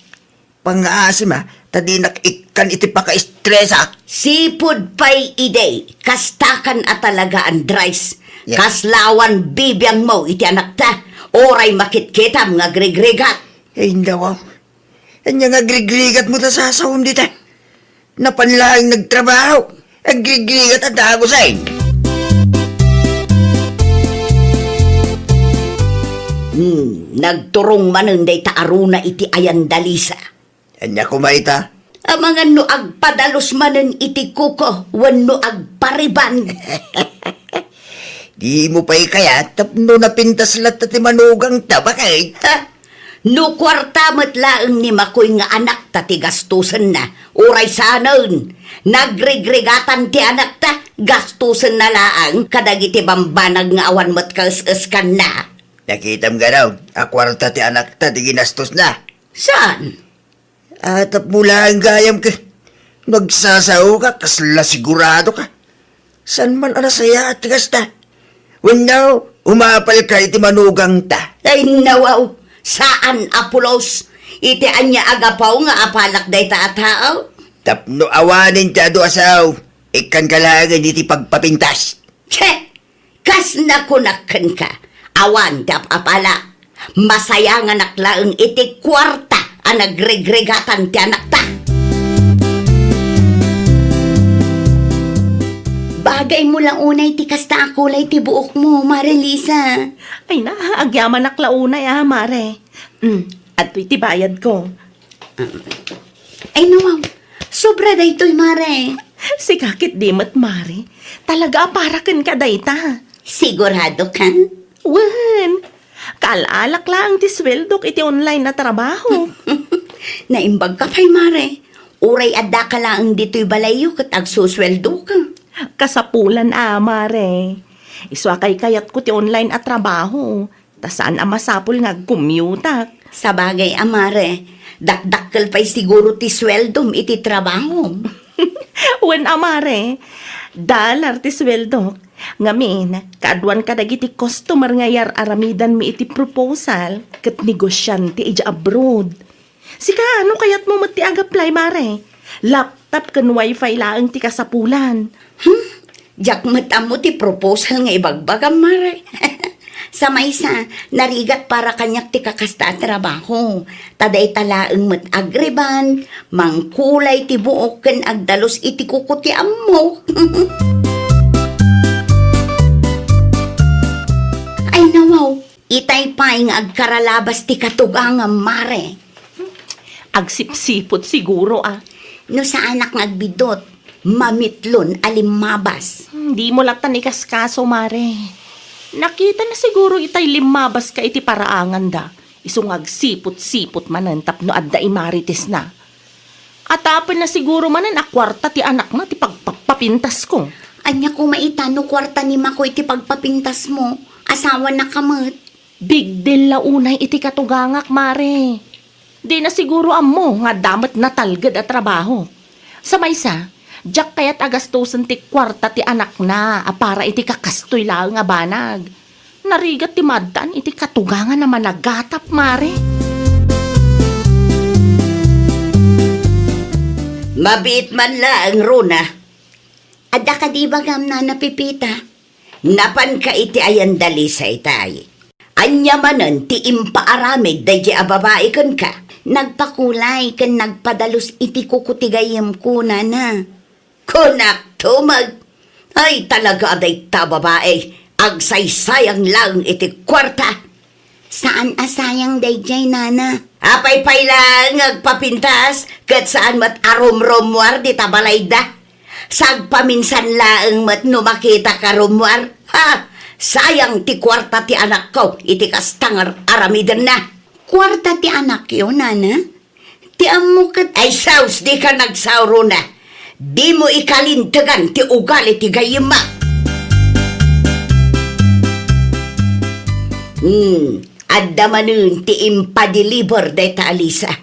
Pangngaasim a, ta dinak ikkan iti pakaestresak. Sipud pay idi, kastakan a talaga, Andres. Yeah. Kasla awan bibiangmo iti anakta, uray makitkitam nga agrigrigat. Ay, nawaw. Ania nga agrigrigatmo ta sasawem dita? Napan laeng nagtrabaho. Agrigrigat a dagusen. Hmm, nagturong manen dayta a runa iti ayan da Lisa. Ania koma ita? Amangan no agpadalus manen iti kuko wenno agpariban. Dimo pay kayat tapno napintas latta ti manugangta, baket? Ha? No kuarta met laeng ni Makoy nga anakta ti gastusenna, uray saanen, nagrigrigatan ti anakta, gastusenna laeng kadagiti bambanag nga awan met kaes-eskanna. Nakitam garud a kuarta ti anakta ti ginastosna? Saan? Atap mo laeng gayam ket no agsasaoka, kasla siguradoka. Saan man a nasayaat ti kasta? Wenno, umapalka iti manugangta? Ay, nawaw, saan a pulos. Iti ania a gapu nga apalak dayta a tao? Tapno awanen ti adu a sao, ikkanka laengen iti pagpapintas. Che! Kas nakunak kenka, awan ti ap-apalak. Masayanganak laeng iti kuarta a nagrigrigatan ti anakta. Bagaymo la unay ti kasta a kulay ti buokmo, Mare Lisa. Ay na, agyamanak la unay a, Mare. Mm, adtoy ti bayadko. Ay, nawaw. Sobra daytoy, Mare. Sika ket di met, Mare. Talaga a para kenka dayta. Sigurado ka? Wen. Kaal-alak laeng ti sueldok iti online a trabaho. Naimbagka pay, Mare. Uray addaka laeng ditoy balayyo ket agsusueldoka. Kasapulan a, Mare. Isu a kaykayatko ti online a trabaho. Ta saan a masapul nga agkumyutak. Sabagay a, Mare, dakdakkel pay siguro ti sueldom iti trabahom. Wen a, Mare, dollar ti sueldok. Ngamin, kaaduan kadagiti customer nga yar-aramidanmi iti proposal ket negosiante idiay abroad. Sika, no kayatmo met ti ag-apply, Mare? Laptop ken wifi laeng ti kasapulan. Hmm? Diak met ammo ti proposal nga ibagbagam, Mare. Sa maysa, narigat para kaniak ti kakasta a trabaho. Ta dayta laeng met agriban, mangkulay ti buok ken agdalus iti kuko ti ammok. Ay nawaw, itay pay nga agkaralabas ti katugangam, mare. Agsipsipot siguro, a. No saanak nga agbiddut, mamitlon a limmabas. Hmm, dimo latta ikaskaso, mare. Nakitana siguro itay limmabas ka iti paraanganda. Isu nga agsipot-sipot manen tapno adda imarites na. Atapenna siguro manen a kuarta ti anakna ti pagpapapintasko. Ania koma ita no kuarta ni Makoy ti pagpapintasmo? Asawanaka met. Big deal la unay iti katugangak, mare. Dina siguro ammo nga adda met natalged a trabaho. Sa maysa, diak kayat a gastusen ti kuarta ti anakna a para iti kakastoy laeng a banag. Narigat ti maddaan iti katugangan a managatap, mare. Mabiit man laeng, Rona. Adda kadi ibagam, Nana Pepita? Napanka iti ayan da Lisa itay. Ania manen ti impaaramid daydiay a babai kenka? Nagpakulay ken nagpadalus iti kuko ti gayyemko, Nana. Kunak tumeg. Ay, talaga a dayta a babai, agsaysayang laeng iti kuarta. Saan a sayang daydiay, Nana. Apay pay laeng nga agpapintas, ket saan met a rumrummuar dita balayda. Sagpaminsan laeng met no makitaka rummuar. Ha! Sayang ti kuarta ti anakko iti kasta nga ar-aramidenna. Kuarta ti anakyo, Nana? Ti ammo ket. Ay, sus, dika nagsao, Rona. Dimo ikalintegan ti ugali ti gayyemmo. Hmm, adda manen ti impadeliver dayta a Lisa.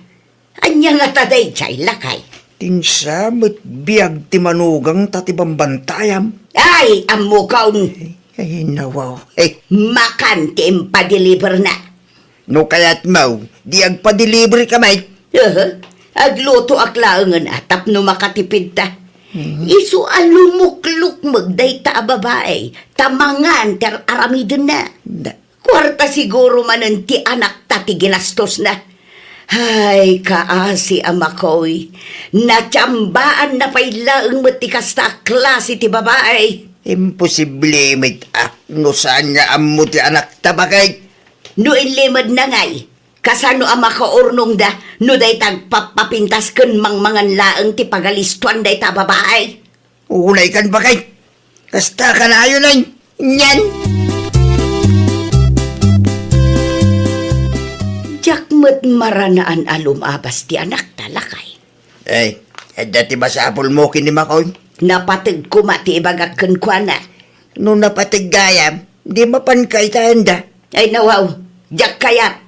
Ania ngata daydiay, lakay? Ti insa met biag ti manugangta ti bambantayam. Ay, ammokon. Ay, nawaw. Eh. Makan ti impadeliverna. No kayatmo, di agpadeliver ka met. Aha. Aglutoak laengen a tapno makatipidta. Mhm. Isu a lumuklukmeg dayta a babai, ta mangan ti ar-aramidenna. Da- Kuarta siguro manen ti anakta ti ginastosna. Ay, kaasi a Makoy, natiambaanna pay laeng met ti kasta a klase ti babai. Imposible met a, no saan nga ammo ti anakta, baket. No inlimedna ngay, kasano a makaurnongda no dayta agpappapintas ken mangmangan laeng ti pagalistuan dayta a babai? Unay kan, baket. Kasta kanayon, ay. Nyan. Diak met maranaan a lumabas ti anakta, lakay. Ay, adda ti masapulmo ken ni Makoy? Napateg koma ti ibagak kenkuana. No napateg gayam, di mapanka ita, anda? Ay, nawaw, diak kayat.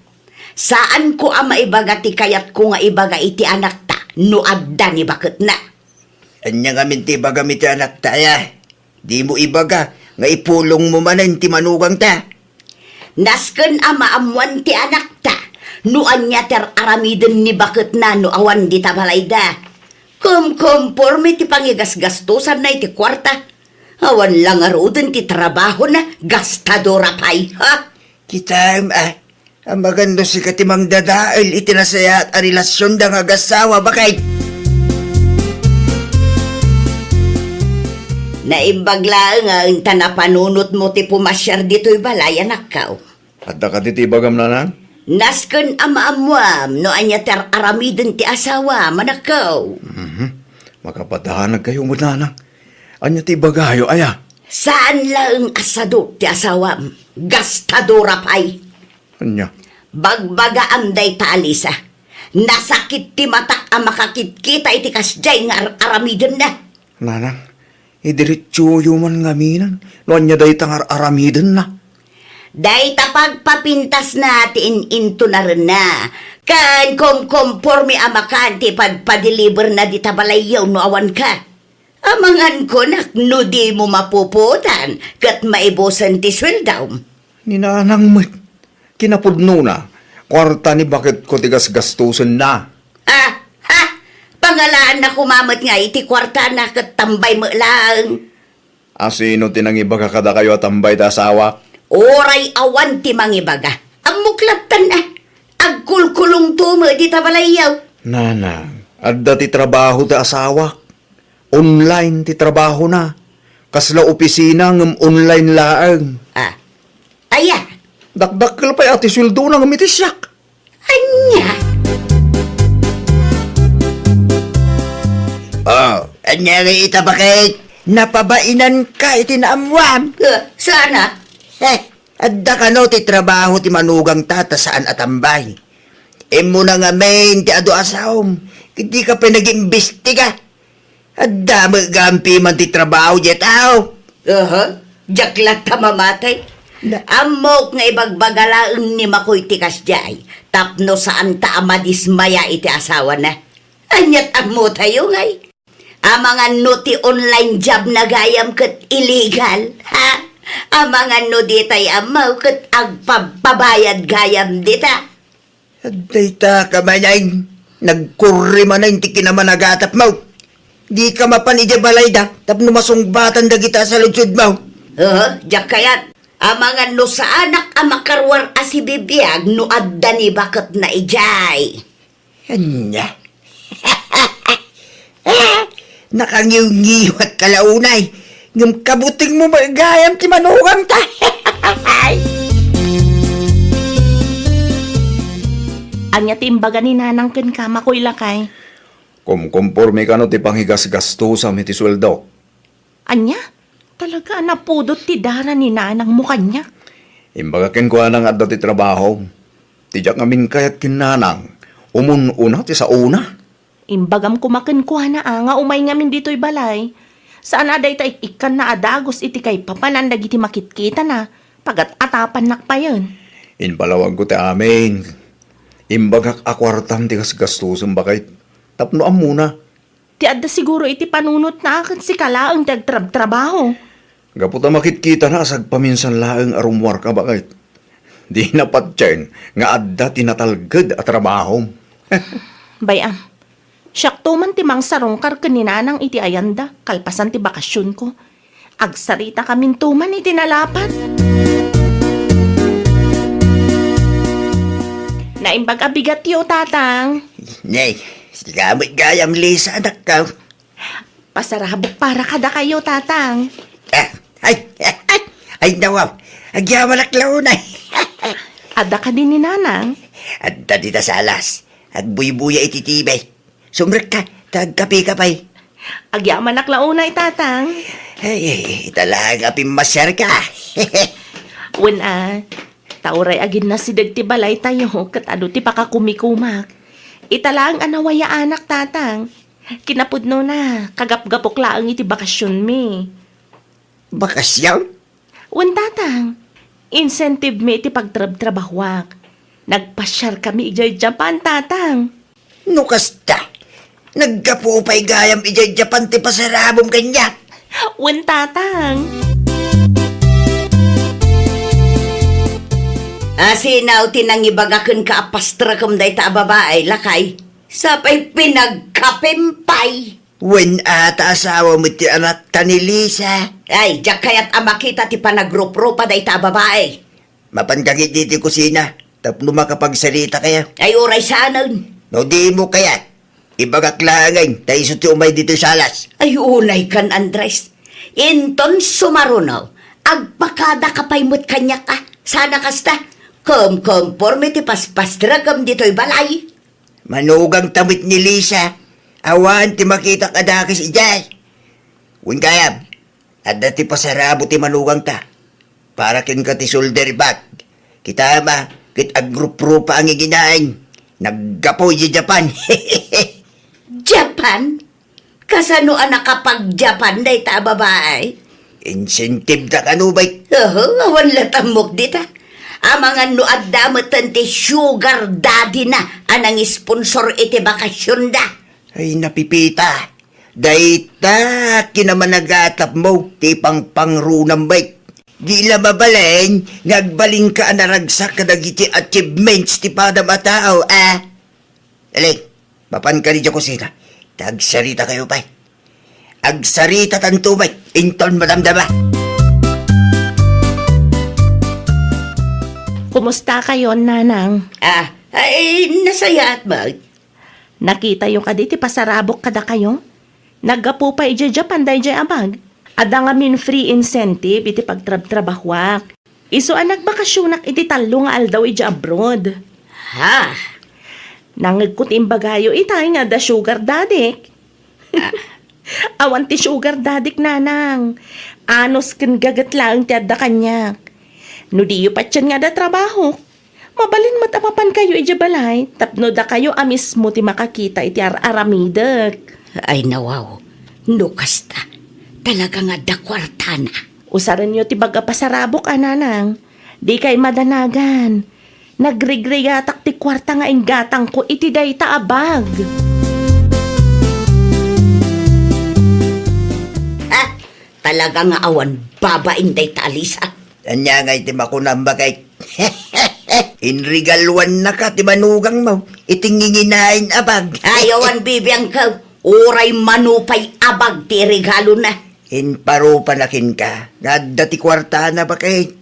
Saanko a maibaga ti kayatko nga ibaga iti anakta no adda ni baketna. Ania ngamin ti ibagam iti anakta, aya? Dimo ibaga nga ipulongmo manen ti manugangta. Nasken a maammoan ti anakta no ania ti ar-aramiden ni baketna no awan dita balayda. Kumkomporme ti pangigasgastosanna iti kuarta. Awan la ngaruden ti trabahona, gastadora pay, ha? Kitaem, a, amangan no sika ti mangdadael iti nasayaat a relasionda nga agassawa, baket. Naimbag laeng a enta napanunotmo ti pumasiar ditoy balay, anakko. Adda kadi ti ibagam, nanang? Nasken a maammoam no ania ti ar-aramiden ti asawam, anakko. Mhm. Makapadanag kayo met, nanang. Ania ti ibagayo, aya? Saan laeng a sadut ti asawam. Gastadora pay. Ania? Bagbagaam dayta a Lisa. Nasakit ti matak a makakitkita iti kasdiay nga ar-aramidenna. Nanang, idiretsoyo man ngamin no ania dayta nga ar-aramidenna. Dayta pagpapintasna ti in-intunarenna. Ken kumkomporme a makan ti ipadpadeliverna dita balayyo no awanka. Amangan kunak no dimo mapupuotan ket maibusen ti sueldom. Ni nanang met, kinapudnona, kuarta ni baketko ti gasgastosenna. Ah, ha? Pangalaanna koma met nga iti kuartana ket tambay met laeng. A, sino ti nangibaga kadakayo a tambay ti asawak? Uray awan ti mangibaga. Ammok lattan a. Agkulkulongto met dita balayyo. Nanang, adda ti trabaho ti asawak. Online ti trabahona. Kasla opisina ngem online laeng. Ah. Aya? Dakdakkel pay a ti sueldona ngem iti siak. Ania? Oh, ania nga ita, baket? Napabainanka iti naammuam? Ah, sana. Eh, adda kano ti trabaho ti manugangta ta saan a tambay. Immuna ngamin ti adu a saom, ket dika pay nag-imbestiga. Adda met gayam piman ti trabaho diay tao. Aha, diak latta mamatay. Na- Ammok nga ibagbaga laeng ni Makoy ti kasdiay, tapno saanta a madismaya iti asawana. Ania't ammotayo, ngay? Amangan no ti online job na gayam ket illegal, ha? Amangan no ditay ammo ket agpabpabayad gayam dita. Dayta ka manen, nagkurri manen ti kinamanagatapmo. Dika mapan idiay balayda tapno masungbatan dagita a saludsodmo. Aha, diak kayat. Amangan no saanak a makaruar a sibibiag no adda ni baketna idiay. Ania? Nakangiwngiwatka la unay. Ngem kabutengmo met gayam ti manugangta. Ania ti imbaga ni Nanang kenka, Makoy, lakay? Kumkomporme kano ti pangigasgastusam iti sueldok. Ania? Talaga a napudot ti dara ni Nanangmo kaniak. Imbaga kenkuana nga adda ti trabaho. Ti diak ngamin kayat ken Nanang, umun-una ti saona. Imbagam koma kenkuana a nga umay ngamin ditoy balay. Saan a dayta ik-ikkanna a dagus iti kaipapanan dagiti makitkitana, pagat-atapannak payen. Impalawagko ti amin. Imbagak a kuartam ti gasgastusem, baket, tapno ammona. Ti adda siguro iti panunotna a ket sika laeng ti agtrabtrabaho. Gapu ta makitkitana a sagpaminsan laeng a rummuarka, baket. Dina patien nga adda ti natalged a trabahom. Bay-am, siakto man ti mangsarungkar ken ni Nanang iti ayanda kalpasan ti bakasionko. Agsaritakaminto man iti nalapat. Naimbag a bigatyo, Tatang. Nay, sika met gayam, Lisa, anakko. Pasarabok para kadakayo, Tatang. Ah, ay, ay, ay, ay, nawaw. Agyamanak la unay. Adda kadi ni Nanang? Adda dita salas. Agbuybuya iti T V. Sumrekka, ta agkapeka pay. Agyamanak la unay, Tatang. Ay, ay, ita laeng a pimmasyarka. Wen a, ta uray aginnasideg ti balaytayo ket adu ti pakakumikumak. Ita laeng a nawayaanak, Tatang. Kinapudnona, kagapgapok laeng iti bakasionmi. Bakasion? Wen, Tatang. Incentive mi iti pagtrabtrabahuak. Nagpasiarkami idiay Japan, Tatang. No kasta, naggapu pay gayam idiay Japan ti pasarabom kaniak. Wen, Tatang. Asino ti nangibaga kenka a pastrekem dayta a babai, lakay? Sapay pinagkapem pay. Wen a ta asawa met ti anakta ni Lisa. Ay, diak kayat a makita ti panagrupropa dayta a babai. Mapanka ketdi iti kusina tapno makapagsaritakayo. Ay, uray saanen. No dimo kayat, ibagak laengen ta isu ti umay ditoy salas. Ay, unaykan, Andres. Inton sumaruno, agpakadaka pay met kaniak a. Saan a kasta, kumkomporme ti paspastrekem ditoy balay. Manugangta met ni Lisa. Awan ti makitak a dakes idiay. Wen gayam, adda ti pasarabo ti manugangta. Para kenka ti shoulder bag. Kitam a, ket agrupropa a ngiginaen. Naggapu idiay Japan. Japan? Kasano a nakapag-Japan dayta a babai? Incentive da kano, bay? Oho, awan la tammok dita. Amangan no adda metten ti sugar daddy na a nangisponsor iti bakasionda. Ay, napipita. Dayta kinamanagatapmo ti pangpangrunam, bay. Di la mabalin nga agbalinka a naragsak kadagiti achievements ti padam a tao, a? Aling, mapanka idiay kusina. Ta agsaritakayo pay. Agsaritatanto met inton madamdama. Kumustakayon, Nanang? Ah, ay, nasayaat met. Nakitayo kadi ti pasarabok kadakayo? Naggapu pay idiay Japan daydiay a bag. Adda ngamin free incentive iti pagtrabtrabahuak. Isu a nagbakasionak iti tallo nga aldaw idiay abroad. Ha? Nangngegko ti imbagayo itay nga adda sugar daddy. Ah. Awan ti sugar daddy, Nanang. Anus ken gaget laeng ti adda kaniak. No diyo patien nga adda trabahok, mabalin met a mapankayo idiay balay tapno dakayo a mismo ti makakita iti ar-aramidek. Ay, nawaw. No kasta, talaga nga adda kuartana. Usarenyo ti bag a pasarabok a, Nanang. Dikay madanagan. Nagrigrigatak ti kuarta nga inggatangko iti dayta a bag. Ah, talaga nga awan babain dayta a Lisa. Ania ngay ti makunam, baket? Inregaluannaka ti manugangmo iti nginginain a bag. Ay, awan bibiangko. Uray mano pay a bag ti iregalona. Inparupa na kenka nga adda ti kuartana, baket.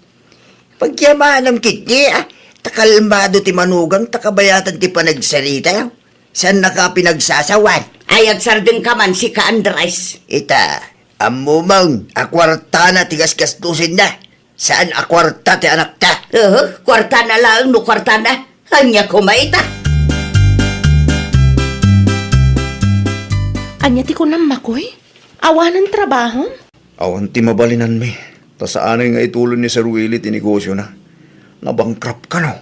Pagyamanam ketdi, ah. Ta kalmado ti manugang, ta kabayatan ti panagsarita. Saannaka a pinagsasawan. Ay, agsardengka man, sika, Andres. Ita, ammom a kuartana ti gasgastosenna. Saan a kuarta ti anakta. Uhu, kuartana laeng no kuartana. Ania koma ita? Ania ti kunam, Makoy? Awanen trabaho? Awan ti mabalinanmi, ta saanen nga ituloy ni Sir Willie ti negosiona. Nabankrupt kano.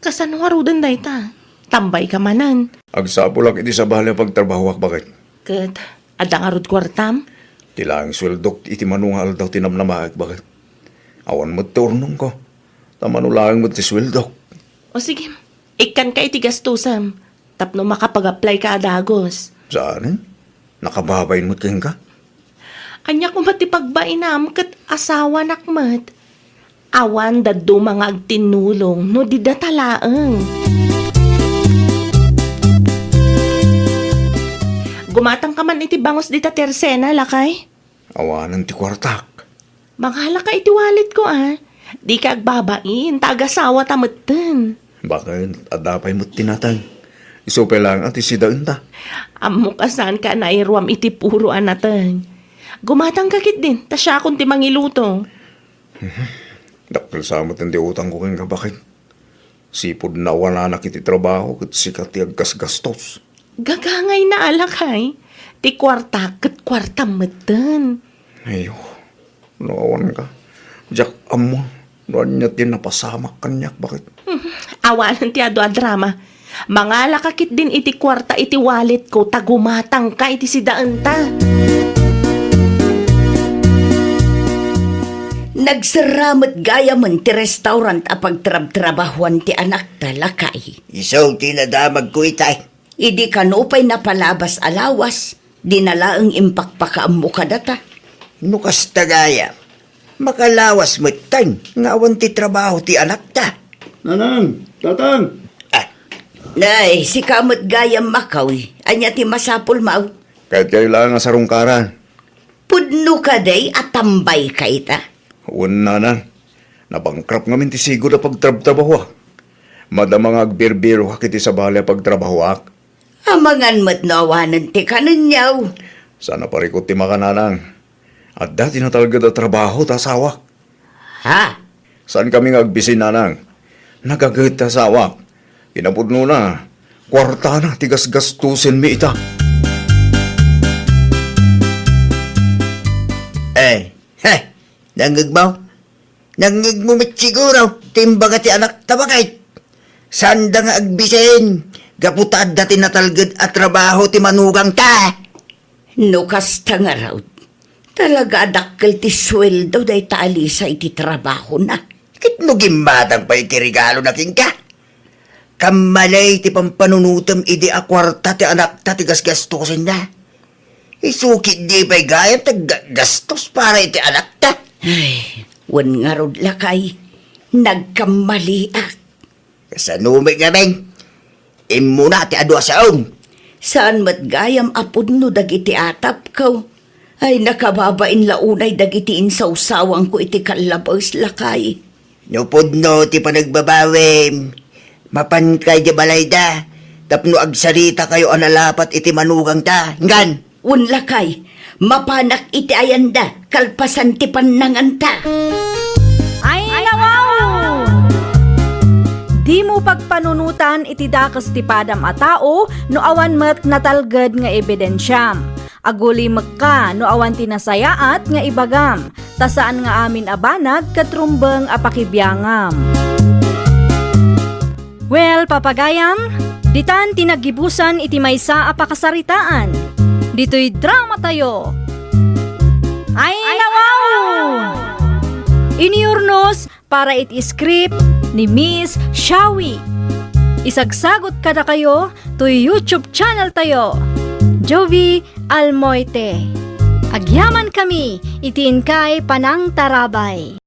Kasano ngaruden dayta? Tambayka manen. Agsapulak iti sabali a pagtrabahoak, baket. Ket adda ngarud kuartam? Ti laeng sueldok iti mano nga aldaw ti namnamaek, baket. Awan met ti urnongko. Ta mano laeng met ti sueldok. O sige, ikkanka iti gastosem tapno makapag-apply ka a dagus. Saan? Nakababain met kenka? Ania koma ti pagbainam ket asawanak met? Awan dadduma nga agtinnulong no di data laeng. Gumatangka man iti bangus dita tersena, lakay? Awanen ti kuartak. Mangalaka iti walletko, a. Dika agbabain, ta agasawata metten. Baket, adda pay met ti nateng. Isu pay laeng a ti sidaenta. Ammok a saanka a nairuam iti puro a nateng. Gumatangka ketdin, ta siakon ti mangiluto. Dakkel sa met ti utangko kenka, baket. Sipud nawananak iti trabaho ket sika ti aggasgastos. Gagangayna a, lakay. Ti kuarta ket kuartam metten. Ayo, no awanka, diak ammo no ania ti napasamak kaniak, baket. Hmm, awanen ti adu a drama. Mangalaka ketdin iti kuarta iti walletko ta gumatangka iti sidaenta. Nagserra met gayamen ti restaurant a pagtrabtrabahuan ti anakta, lakay. Isu ti nadamagko itay. Idi kano pay napalabas a lawas, dina laeng impakpakaammo kadata. No kasta gayam, makalawas metten nga awan ti trabaho ti anakta. Nanang, tatang! Ah. Nay, sika met gayam, Makoy. Ania ti masapulmo? Kayatkayo laeng a sarungkaran. Pudno kadi a tambayka ita? Wen, nanang. Nabankrupt ngamin ti sigud a pagtrabtrabahoak. Madama nga agbirbirok iti sabali a pagtrabahoak. Amangan met no awanen ti kanenyo. Saan a parikut ti makan, nanang. Adda ti natalged a trabaho ta asawak. Ha? Saankami nga agbisin, nanang. Nagaget ti asawak. Kinapudnona, kuartana ti gasgastosenmi ita. Eh, he, nangngegmo? Nangngegmo met siguro ti imbaga ti anakta, baket. Saanda nga agbisin, gapu ta adda ti natalged a trabaho ti manugangta. No kasta ngarud, talaga a dakkel ti sueldo dayta a Lisa iti trabahona. Ket no gimmatang pay iti regalona kenka, kammalay ti pampanunotem idi a kuarta ti anakta ti gasgastosenna. Isu ketdi pay gayam ti aggastos para iti anakta. Ay, wen ngarud, lakay, nagkammaliak. Kasano met ngamin? Immuna ti adu a saom. Saan met gayam a pudno dagiti atapko. Ay, nakababain la unay dagiti insawsawangko iti kallabes, lakay. No pudno ti panagbabawim, mapanka idiay balayda tapno agsaritakayo a nalapat iti manugangta. Inggan! Wen, lakay, mapanak iti ayanda kalpasan ti pannanganta. Ay, nawaw! Dimo pagpanunotan iti dakes ti padam a tao no awan met natalged nga ebidensiam. Agulimekka no awan ti nasayaat nga ibagam, ta saan nga amin a banag ket rumbeng a pakibiangam. Well, papagayam, ditan ti naggibusan iti maysa a pakasaritaan. Ditoy dramatayo. Ay, nawaw! Inyurnos para iti script ni Miss Shawi. Isagsagot kadakayo toy YouTube channel tayo, Jovi Almoite. Agyaman kami iti inkay panangtarabay.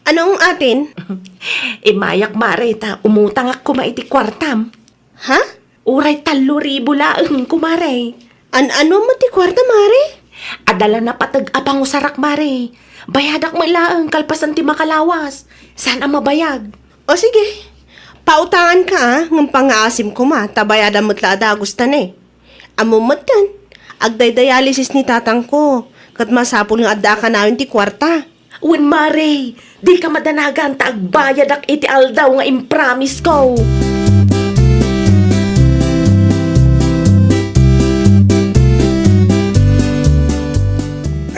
Anong atin? Imayak, mare, ta umutangak koma iti kuartam. Ha? Uray tallo ribu laeng, kumare. An-ano met ti kuarta, mare? Adda la napateg a pangusarak, mare. Bayadak met laeng kalpasan ti makalawas. Saan a mabayag? O sige, pautangan ka, a, ngem pangngaasim koma, ta bayadam met la a dagus ta ne. Ammom metten, agdaydayalysis ni tatangko, ket masapul nga adda a kanayon ti kuarta. Wen, mare, dika madanagan ta agbayadak iti aldaw nga impromise ko.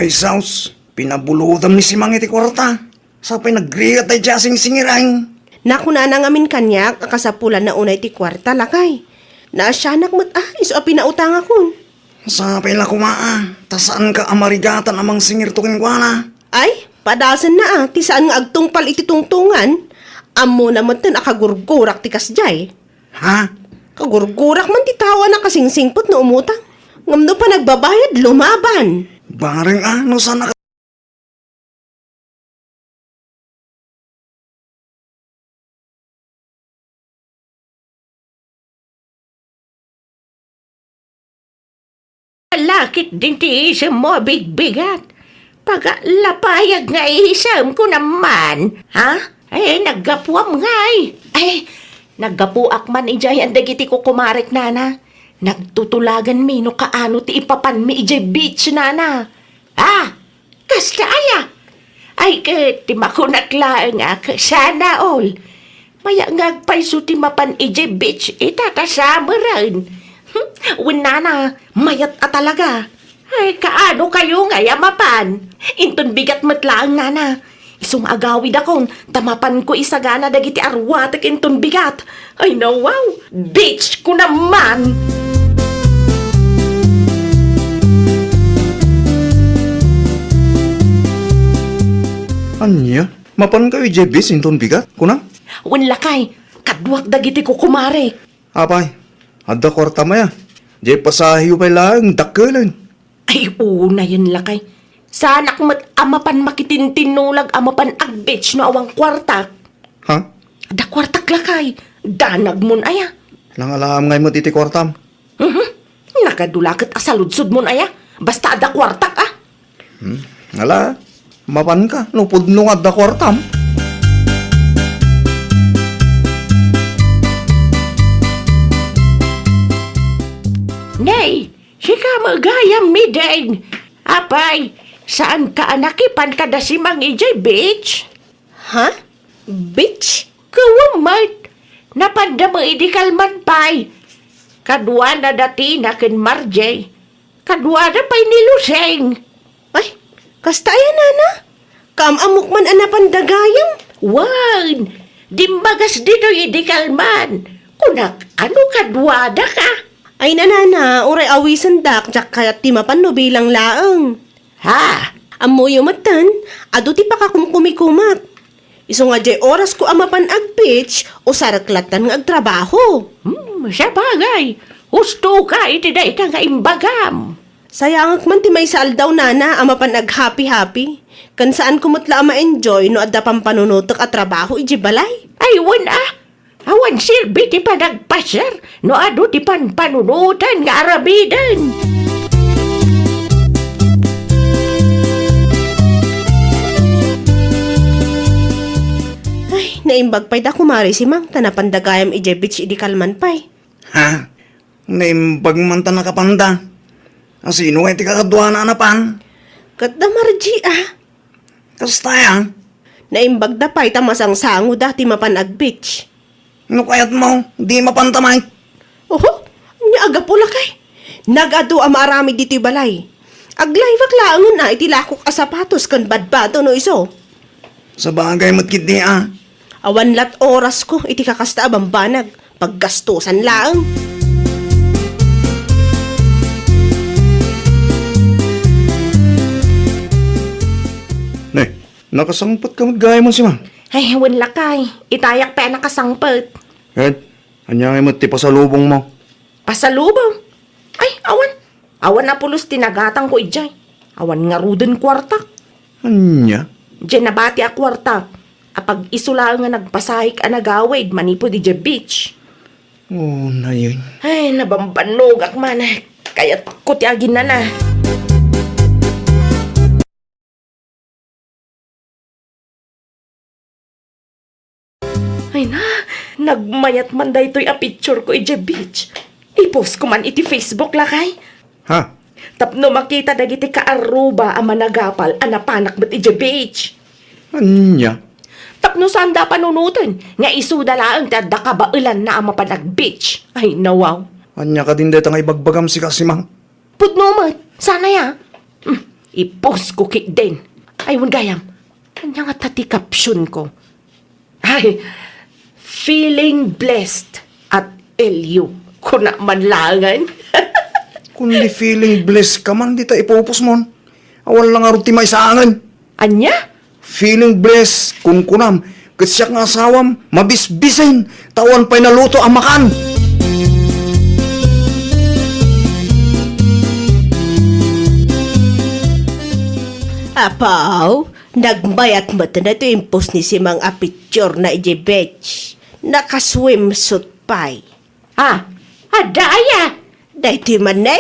Ay, sus, pinabulotam ni Simang iti kuarta. Sa pay nagrigat daydiay a singsingir, ay. Nakunana ngamin kaniak a kasapulanna unay ti kuarta, lakay. Naasianak met a, isu a pinautangakon. Sa pay la koma a, ta saanka a marigatan a mangsingirto kenkuana. Ay, padasenna a, ti saan nga agtungpal iti tungtongan. Ammona metten a kagurgurak ti kasdiay. Ha? Kagurgurak man ti tao a nakasingsingpet no umutang. Ngem no panagbabayad, lumaban. Bareng a, no saan a Lakit din ti isemmo a bigbigat. Pagallapayag nga isem ko naman, ha? Ay, naggapuam ngay. Ay, naggapuak man idiay dagiti kukumarek, nana. Nagtutulaganmi no kaano ti ipapanmi idiay beach, nana. Ah, kasta aya? Ay, ket ti makunak laeng a, sana all. Mayat nga agpayso ti mapan idiay beach ita ta summer-en. Hmm, wen nana, mayat a talaga. Ay, kaano kayo ngay a mapan? Inton bigat met laeng, nana. Isu nga agawidakon, ta mapanko isagana dagiti arwatek inton bigat. Ay, nawaw! Beach ko naman! Ania? Mapan kayo idiay beach inton bigat, kunam? Wen lakay, kaduak dagiti kukumarek. Apay, adda kuartam aya? Diay pasaheyo pay laeng, dakkelen. Ay, unayen lakay. Saanak met a mapan makitintinnulag a mapan ag-beach no awan kuartak. Ha? Adda kuartak lakay. Danagmon aya. Nangalaam ngay met iti kuartam? Mhm. Nakadula ket a saludsodmon aya. Basta adda kuartak, a. Hmm? Ala, mapanka no pudno nga adda kuartam. Nay, sika met gayam, Mideng. Apay, saanka a nakipan kada Simang idiay beach? Ha? Beach? Ket wen met, napanda met idi kalman pay. Kaduana da Tina ken Marjay. Kaduada pay ni Luseng. Ay, kasta aya, nana? Kaam-ammok man a napanda gayam? Wen, dimmagas ditoy idi kalman. Kunak, ano kaduadaka? Ay, nanana, uray awisendak, diak kayat ti mapan no bilang laeng. Ha? Ammoyo metten, adu ti pakakumkumikumak. Isu nga diay orasko a mapan ag-beach, usarek lattan nga agtrabaho. Hmm, sabagay, husto ka iti dayta nga imbagam. Sayangek man ti maysa aldaw, nana, a mapan aghapi-hapi. Ken saanko met la a ma-enjoy no adda pampanunotek a trabaho idiay balay. Ay, wen a, awan serbi ti panagpasiar no adu ti panpanunotan nga aramiden. Ay, naimbag pay da kumare Simang ta napanda gayam idiay beach idi kalman pay. Ha? Naimbag man ta nakapanda. A, sino ngay ti kakaduana a napan? Ket da Marjay, a. Kasta aya? Naimbag da pay ta masangsangoda ti mapan ag-beach. No kayatmo, di mapanta met. Oho, ania a gapu lakay? Nagadu a maaramid ditoy balay. Aglaybak laengen a iti lakok a sapatos ken badbado no isu. Sabagay met ketdi a. Awan lat orasko iti kakasta a bambanag. Paggastusan laeng. Ne, nakasangpet ka met gayam, Simang? Ay, wen lakay. Itayak pay a nakasangpet. Ket, ania ngay met ti pasalubongmo? Pasalubong? Ay, awan. Awan a pulos ti nagatangko idiay. Awan ngaruden kuartak. Ania? Diay nabati a kuartak. Apag-isu laeng nga nagpasahek a nagawid manipud idiay beach. Oh, nayon. Ay, nabambannogak man. Kayatko ti aginana. Ay na, nagmayat man daytoy a picture ko idiay beach. I-post ko man iti Facebook, lakay. Ha? Tapno makita dagiti kaarruba a managapal a napanak met idiay beach. Ania? Tapno saanda panunoten nga isuda laeng ti adda kabaelanna a mapan ag-beach. Ay, nawaw. Ania kadin dayta nga ibagbagam, sika, Simang? Pudno met. Sana ya. Hmm, i-post ko ketdin. Ay, wen gayam. Ania ngata ti caption ko? Ay, feeling blessed at L U. Kuna man laengen. Kundi feeling blessed ka man, dita ipupos mon. Awan la ngarud ti maisaangen. Ania? Feeling blessed, kunkunam, ket siak nga asawam, mabisbisen, ta awan pay naluto a makan. Apaw, nagmayat met daytoy impos ni Simang a picture na idiay beach. Naka-swimsuit pay. Ah, adda aya? Daytoy man, ne?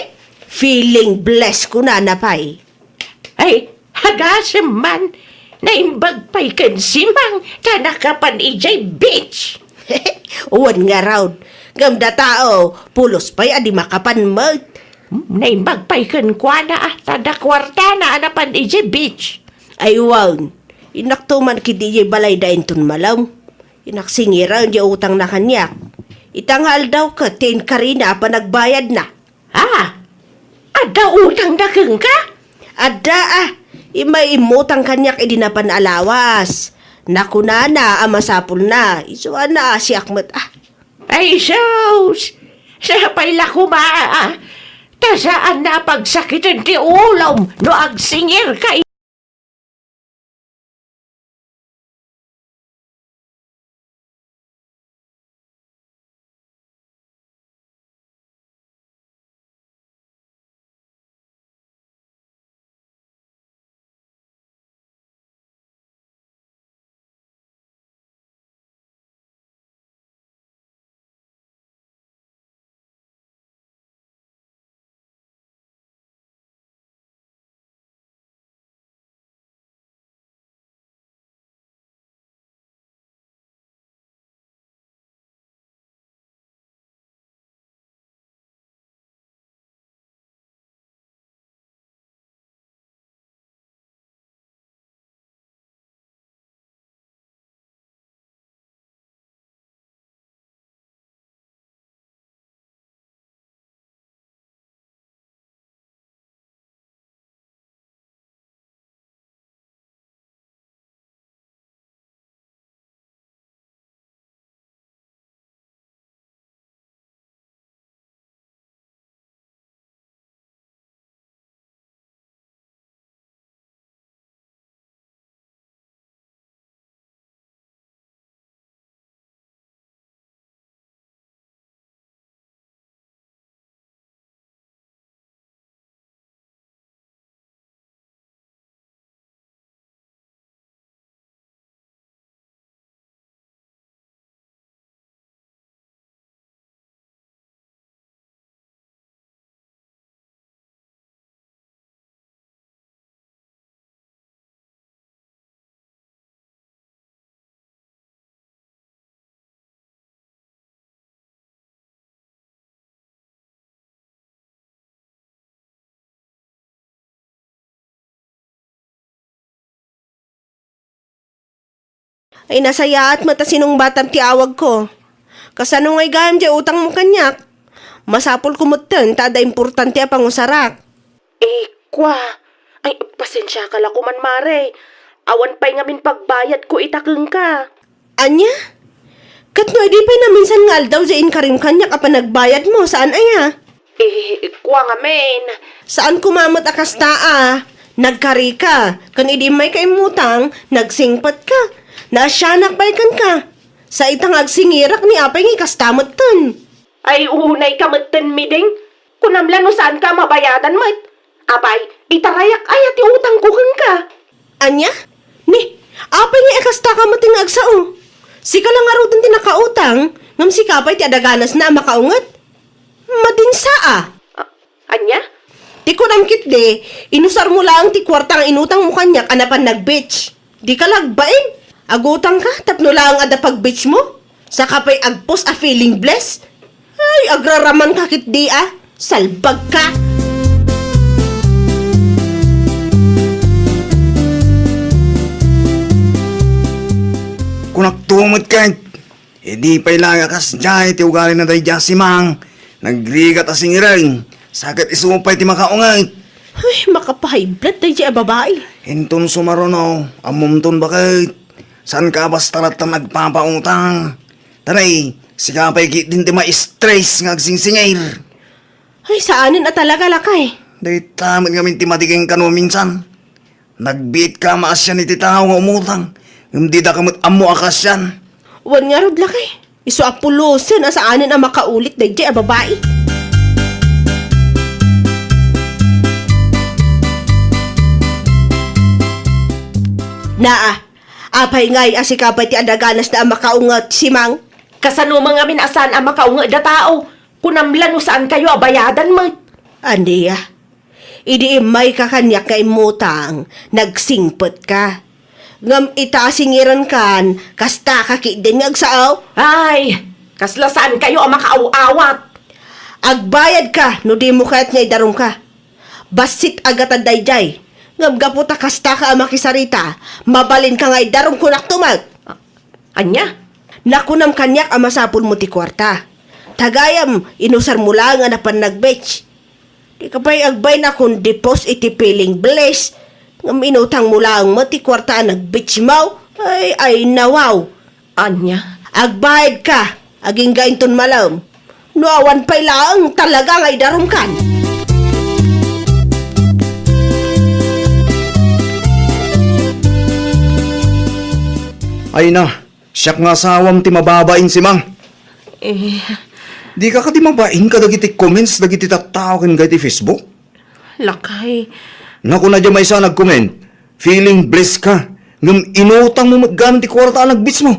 Feeling blessed kunana pay. Ay, agasem man, naimbag pay ken Simang ta nakapan idiay beach. Wen ngarud, ngem datao, pulos pay a di makapan met. Hmm, naimbag pay kenkuana, ah, ta adda kuartana a napan idiay beach. Ay wen, innakto man ketdi idiay balayda inton malem. Innak singiren diay utangna kaniak. Ita nga aldaw ket ti inkarina a panagbayadna. Ah, adda utangda kenka? Adda, ah. Immay immutang kaniak idi napan a lawas. Nakunana a masapulna. Isu a naasiak met, ah. Ay, sus! Sapay la koma, ah. Ta saanna a pagsakiten ti ulom no agsingirka. Ay, nasayaat met a sinungbatam ti awagko. Kasano ngay gayam diay utangmo kaniak? Masapulko metten ta adda importante a pangusarak. Eh, kua. Ay, pasensiaka la koman, Mare. Awan pay ngamin pagbayadko ita kenka. Ania? Ket no idi pay naminsan nga aldaw diay inkarim kaniak a panagbayadmo, saan aya? Eh, kua ngamin. Saan koma met a kasta a. Nagkarika, ken idi immayka immutang, nagsingpetka. Naasianak pay kenka. Sa ita nga agsingirak ni apay nga ikasta metten. Ay, unayka metten, Miding. Kunam la no saanka a mabayadan met. Apay, itarayak aya ti utangko kenka? Ania? Ni, apay nga ikastaka met nga agsao? Sika la ngaruden ti nakautang, ngem sika pay ti adaganasna a makaunget? Madinsaa. A-, ania? Ti kunam ketdi, inusarmo laeng ti kuarta nga inutangmo kaniak a napan nag-beach. Dika la agbain. Agutangka tapno laeng adda pag-beachmo? Saka pay agpos a feeling blessed? Ay, agraramanka ketdi a. Salbagka! Kunakto met ket, idi pay la nga kasdiay ti ugalina daydiay a Simang, nagrigat a singiren, sa ket isu pay ti makaunget. Ay, makapahiblad daydiay a babai. Inton sumaruno, ammomton baket. Saanka a basta latta nga agpapautang. Tanay, sika pay ketdin ti ma-stress nga agsingsingir. Ay, saanen a talaga, lakay. Dayta met ngamin ti madi kenka no minsan. Nagbiitka a maasian iti tao nga umutang, ngem didaka met ammo a kaasian. Wen ngarud, lakay. Isu a pulosen a saanen a makaulit daydiay a babai. Naa, apay ngay a sika pay ti adaganasna a makaunget, Simang? Kasano man ngamin a saan a makaunget a tao? Kunam la no saankayo a bayadan met. Ania? Idi immayka kaniak nga immutang, nagsingpetka. Ngem ita a singirenkan, kastaka ketdin nga agsao? Ay, kasla saankayo a makaaw-awat. Agbayadka no dimo kayat nga idarumka. Bassit a gatad daydiay. Ngem gapu ta kastaka a makisarita, mabalinka nga idarumko naktumek. Ania? Nakunam kaniak a masapulmo ti kuarta. Ta gayam, inusarmo laeng a napan nag-beach. Dika pay agbain a kon di-post iti Feeling Blessed, ngem inutangmo laeng met ti kuarta a nag-beachmo. Ay, ay, nawaw. Ania? Agbayadka, agingga inton malem. No awan pay laeng talaga nga idarumkan. Ay na, siak nga asawam ti mababain, Simang. Eh. Dika kadi mabain kadagiti comments dagiti tattao ken iti Facebook? Lakay. Nakuna diay maysa a nag-comment, "Feeling blessed ka, ngem inutangmo met gayam ti kuarta a nag-beachmo."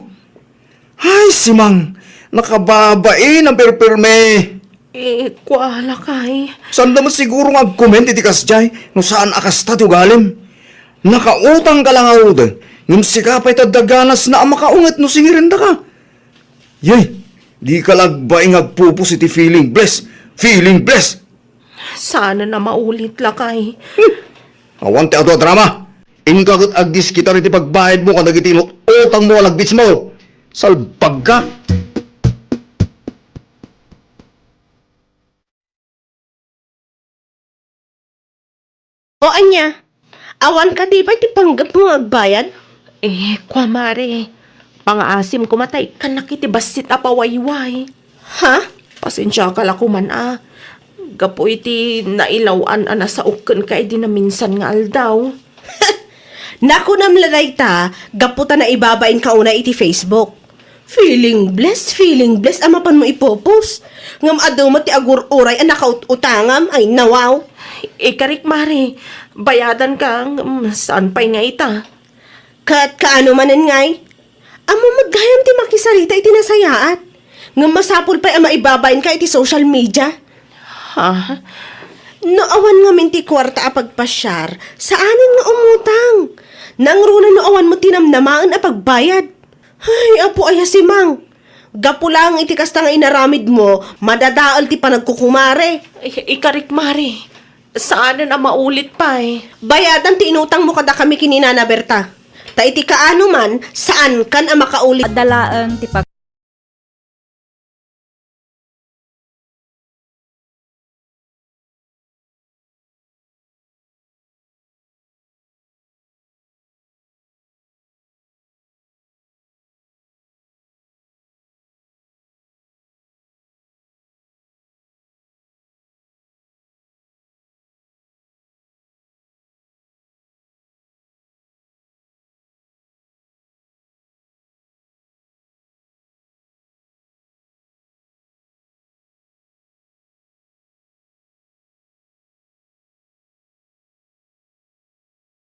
Ay, Simang, nakababain a perperme. Eh, kua, lakay. Saanda met siguro nga ag-comment iti kasdiay no saan a kasta ti ugalim. Nakautangka la ngarud, ngem sika pay ti adda ganasna a makaunget no singirendaka. Yay, dika la agbain nga agpupos iti feeling blessed. Feeling blessed! Saanen a maulit, lakay. Hmm. Awan ti adu a drama. Inka ket agdiskitar iti pagbayadmo kadagiti inut-utangmo a nag-beachmo. Salbagka! O ania? Awan kadi pay ti panggepmo nga agbayad? Eh, kua, mare. Pangaasim koma ta ikkannak iti bassit a pawayway. Ha? Pasensiaka la koman a. Gapu iti nailaw-an a nasaok kenka idi naminsan nga aldaw. Nakunam la dayta, gapu ta naibabainka unay iti Facebook. Feeling blessed, feeling blessed a mapanmo ipupos. Ngem adu met ti agur-uray a nakaut-utangam, ay nawaw. Ikarik, mare, bayadanka, ngem saan pay nga ita? Ket kaano manen ngay? Ammom met gayam ti makisarita iti nasayaat. Ngem masapul pay a maibabainka iti social media. Ha? No awan ngamin ti kuarta a pagpasiar, saanen nga umutang. Nangruna no awan met ti namnamaen a pagbayad. Ay, apo aya, Simang. Gapu laeng iti kasta nga inaramidmo, madadael ti panagkukumare. Ay, ikarik, mare. Saanen a maulit pay. Bayadan ti inutangmo kadakami ken ni Nana Berta. Ta iti kaano man, saankan a makaulit. Adda laeng ti pag-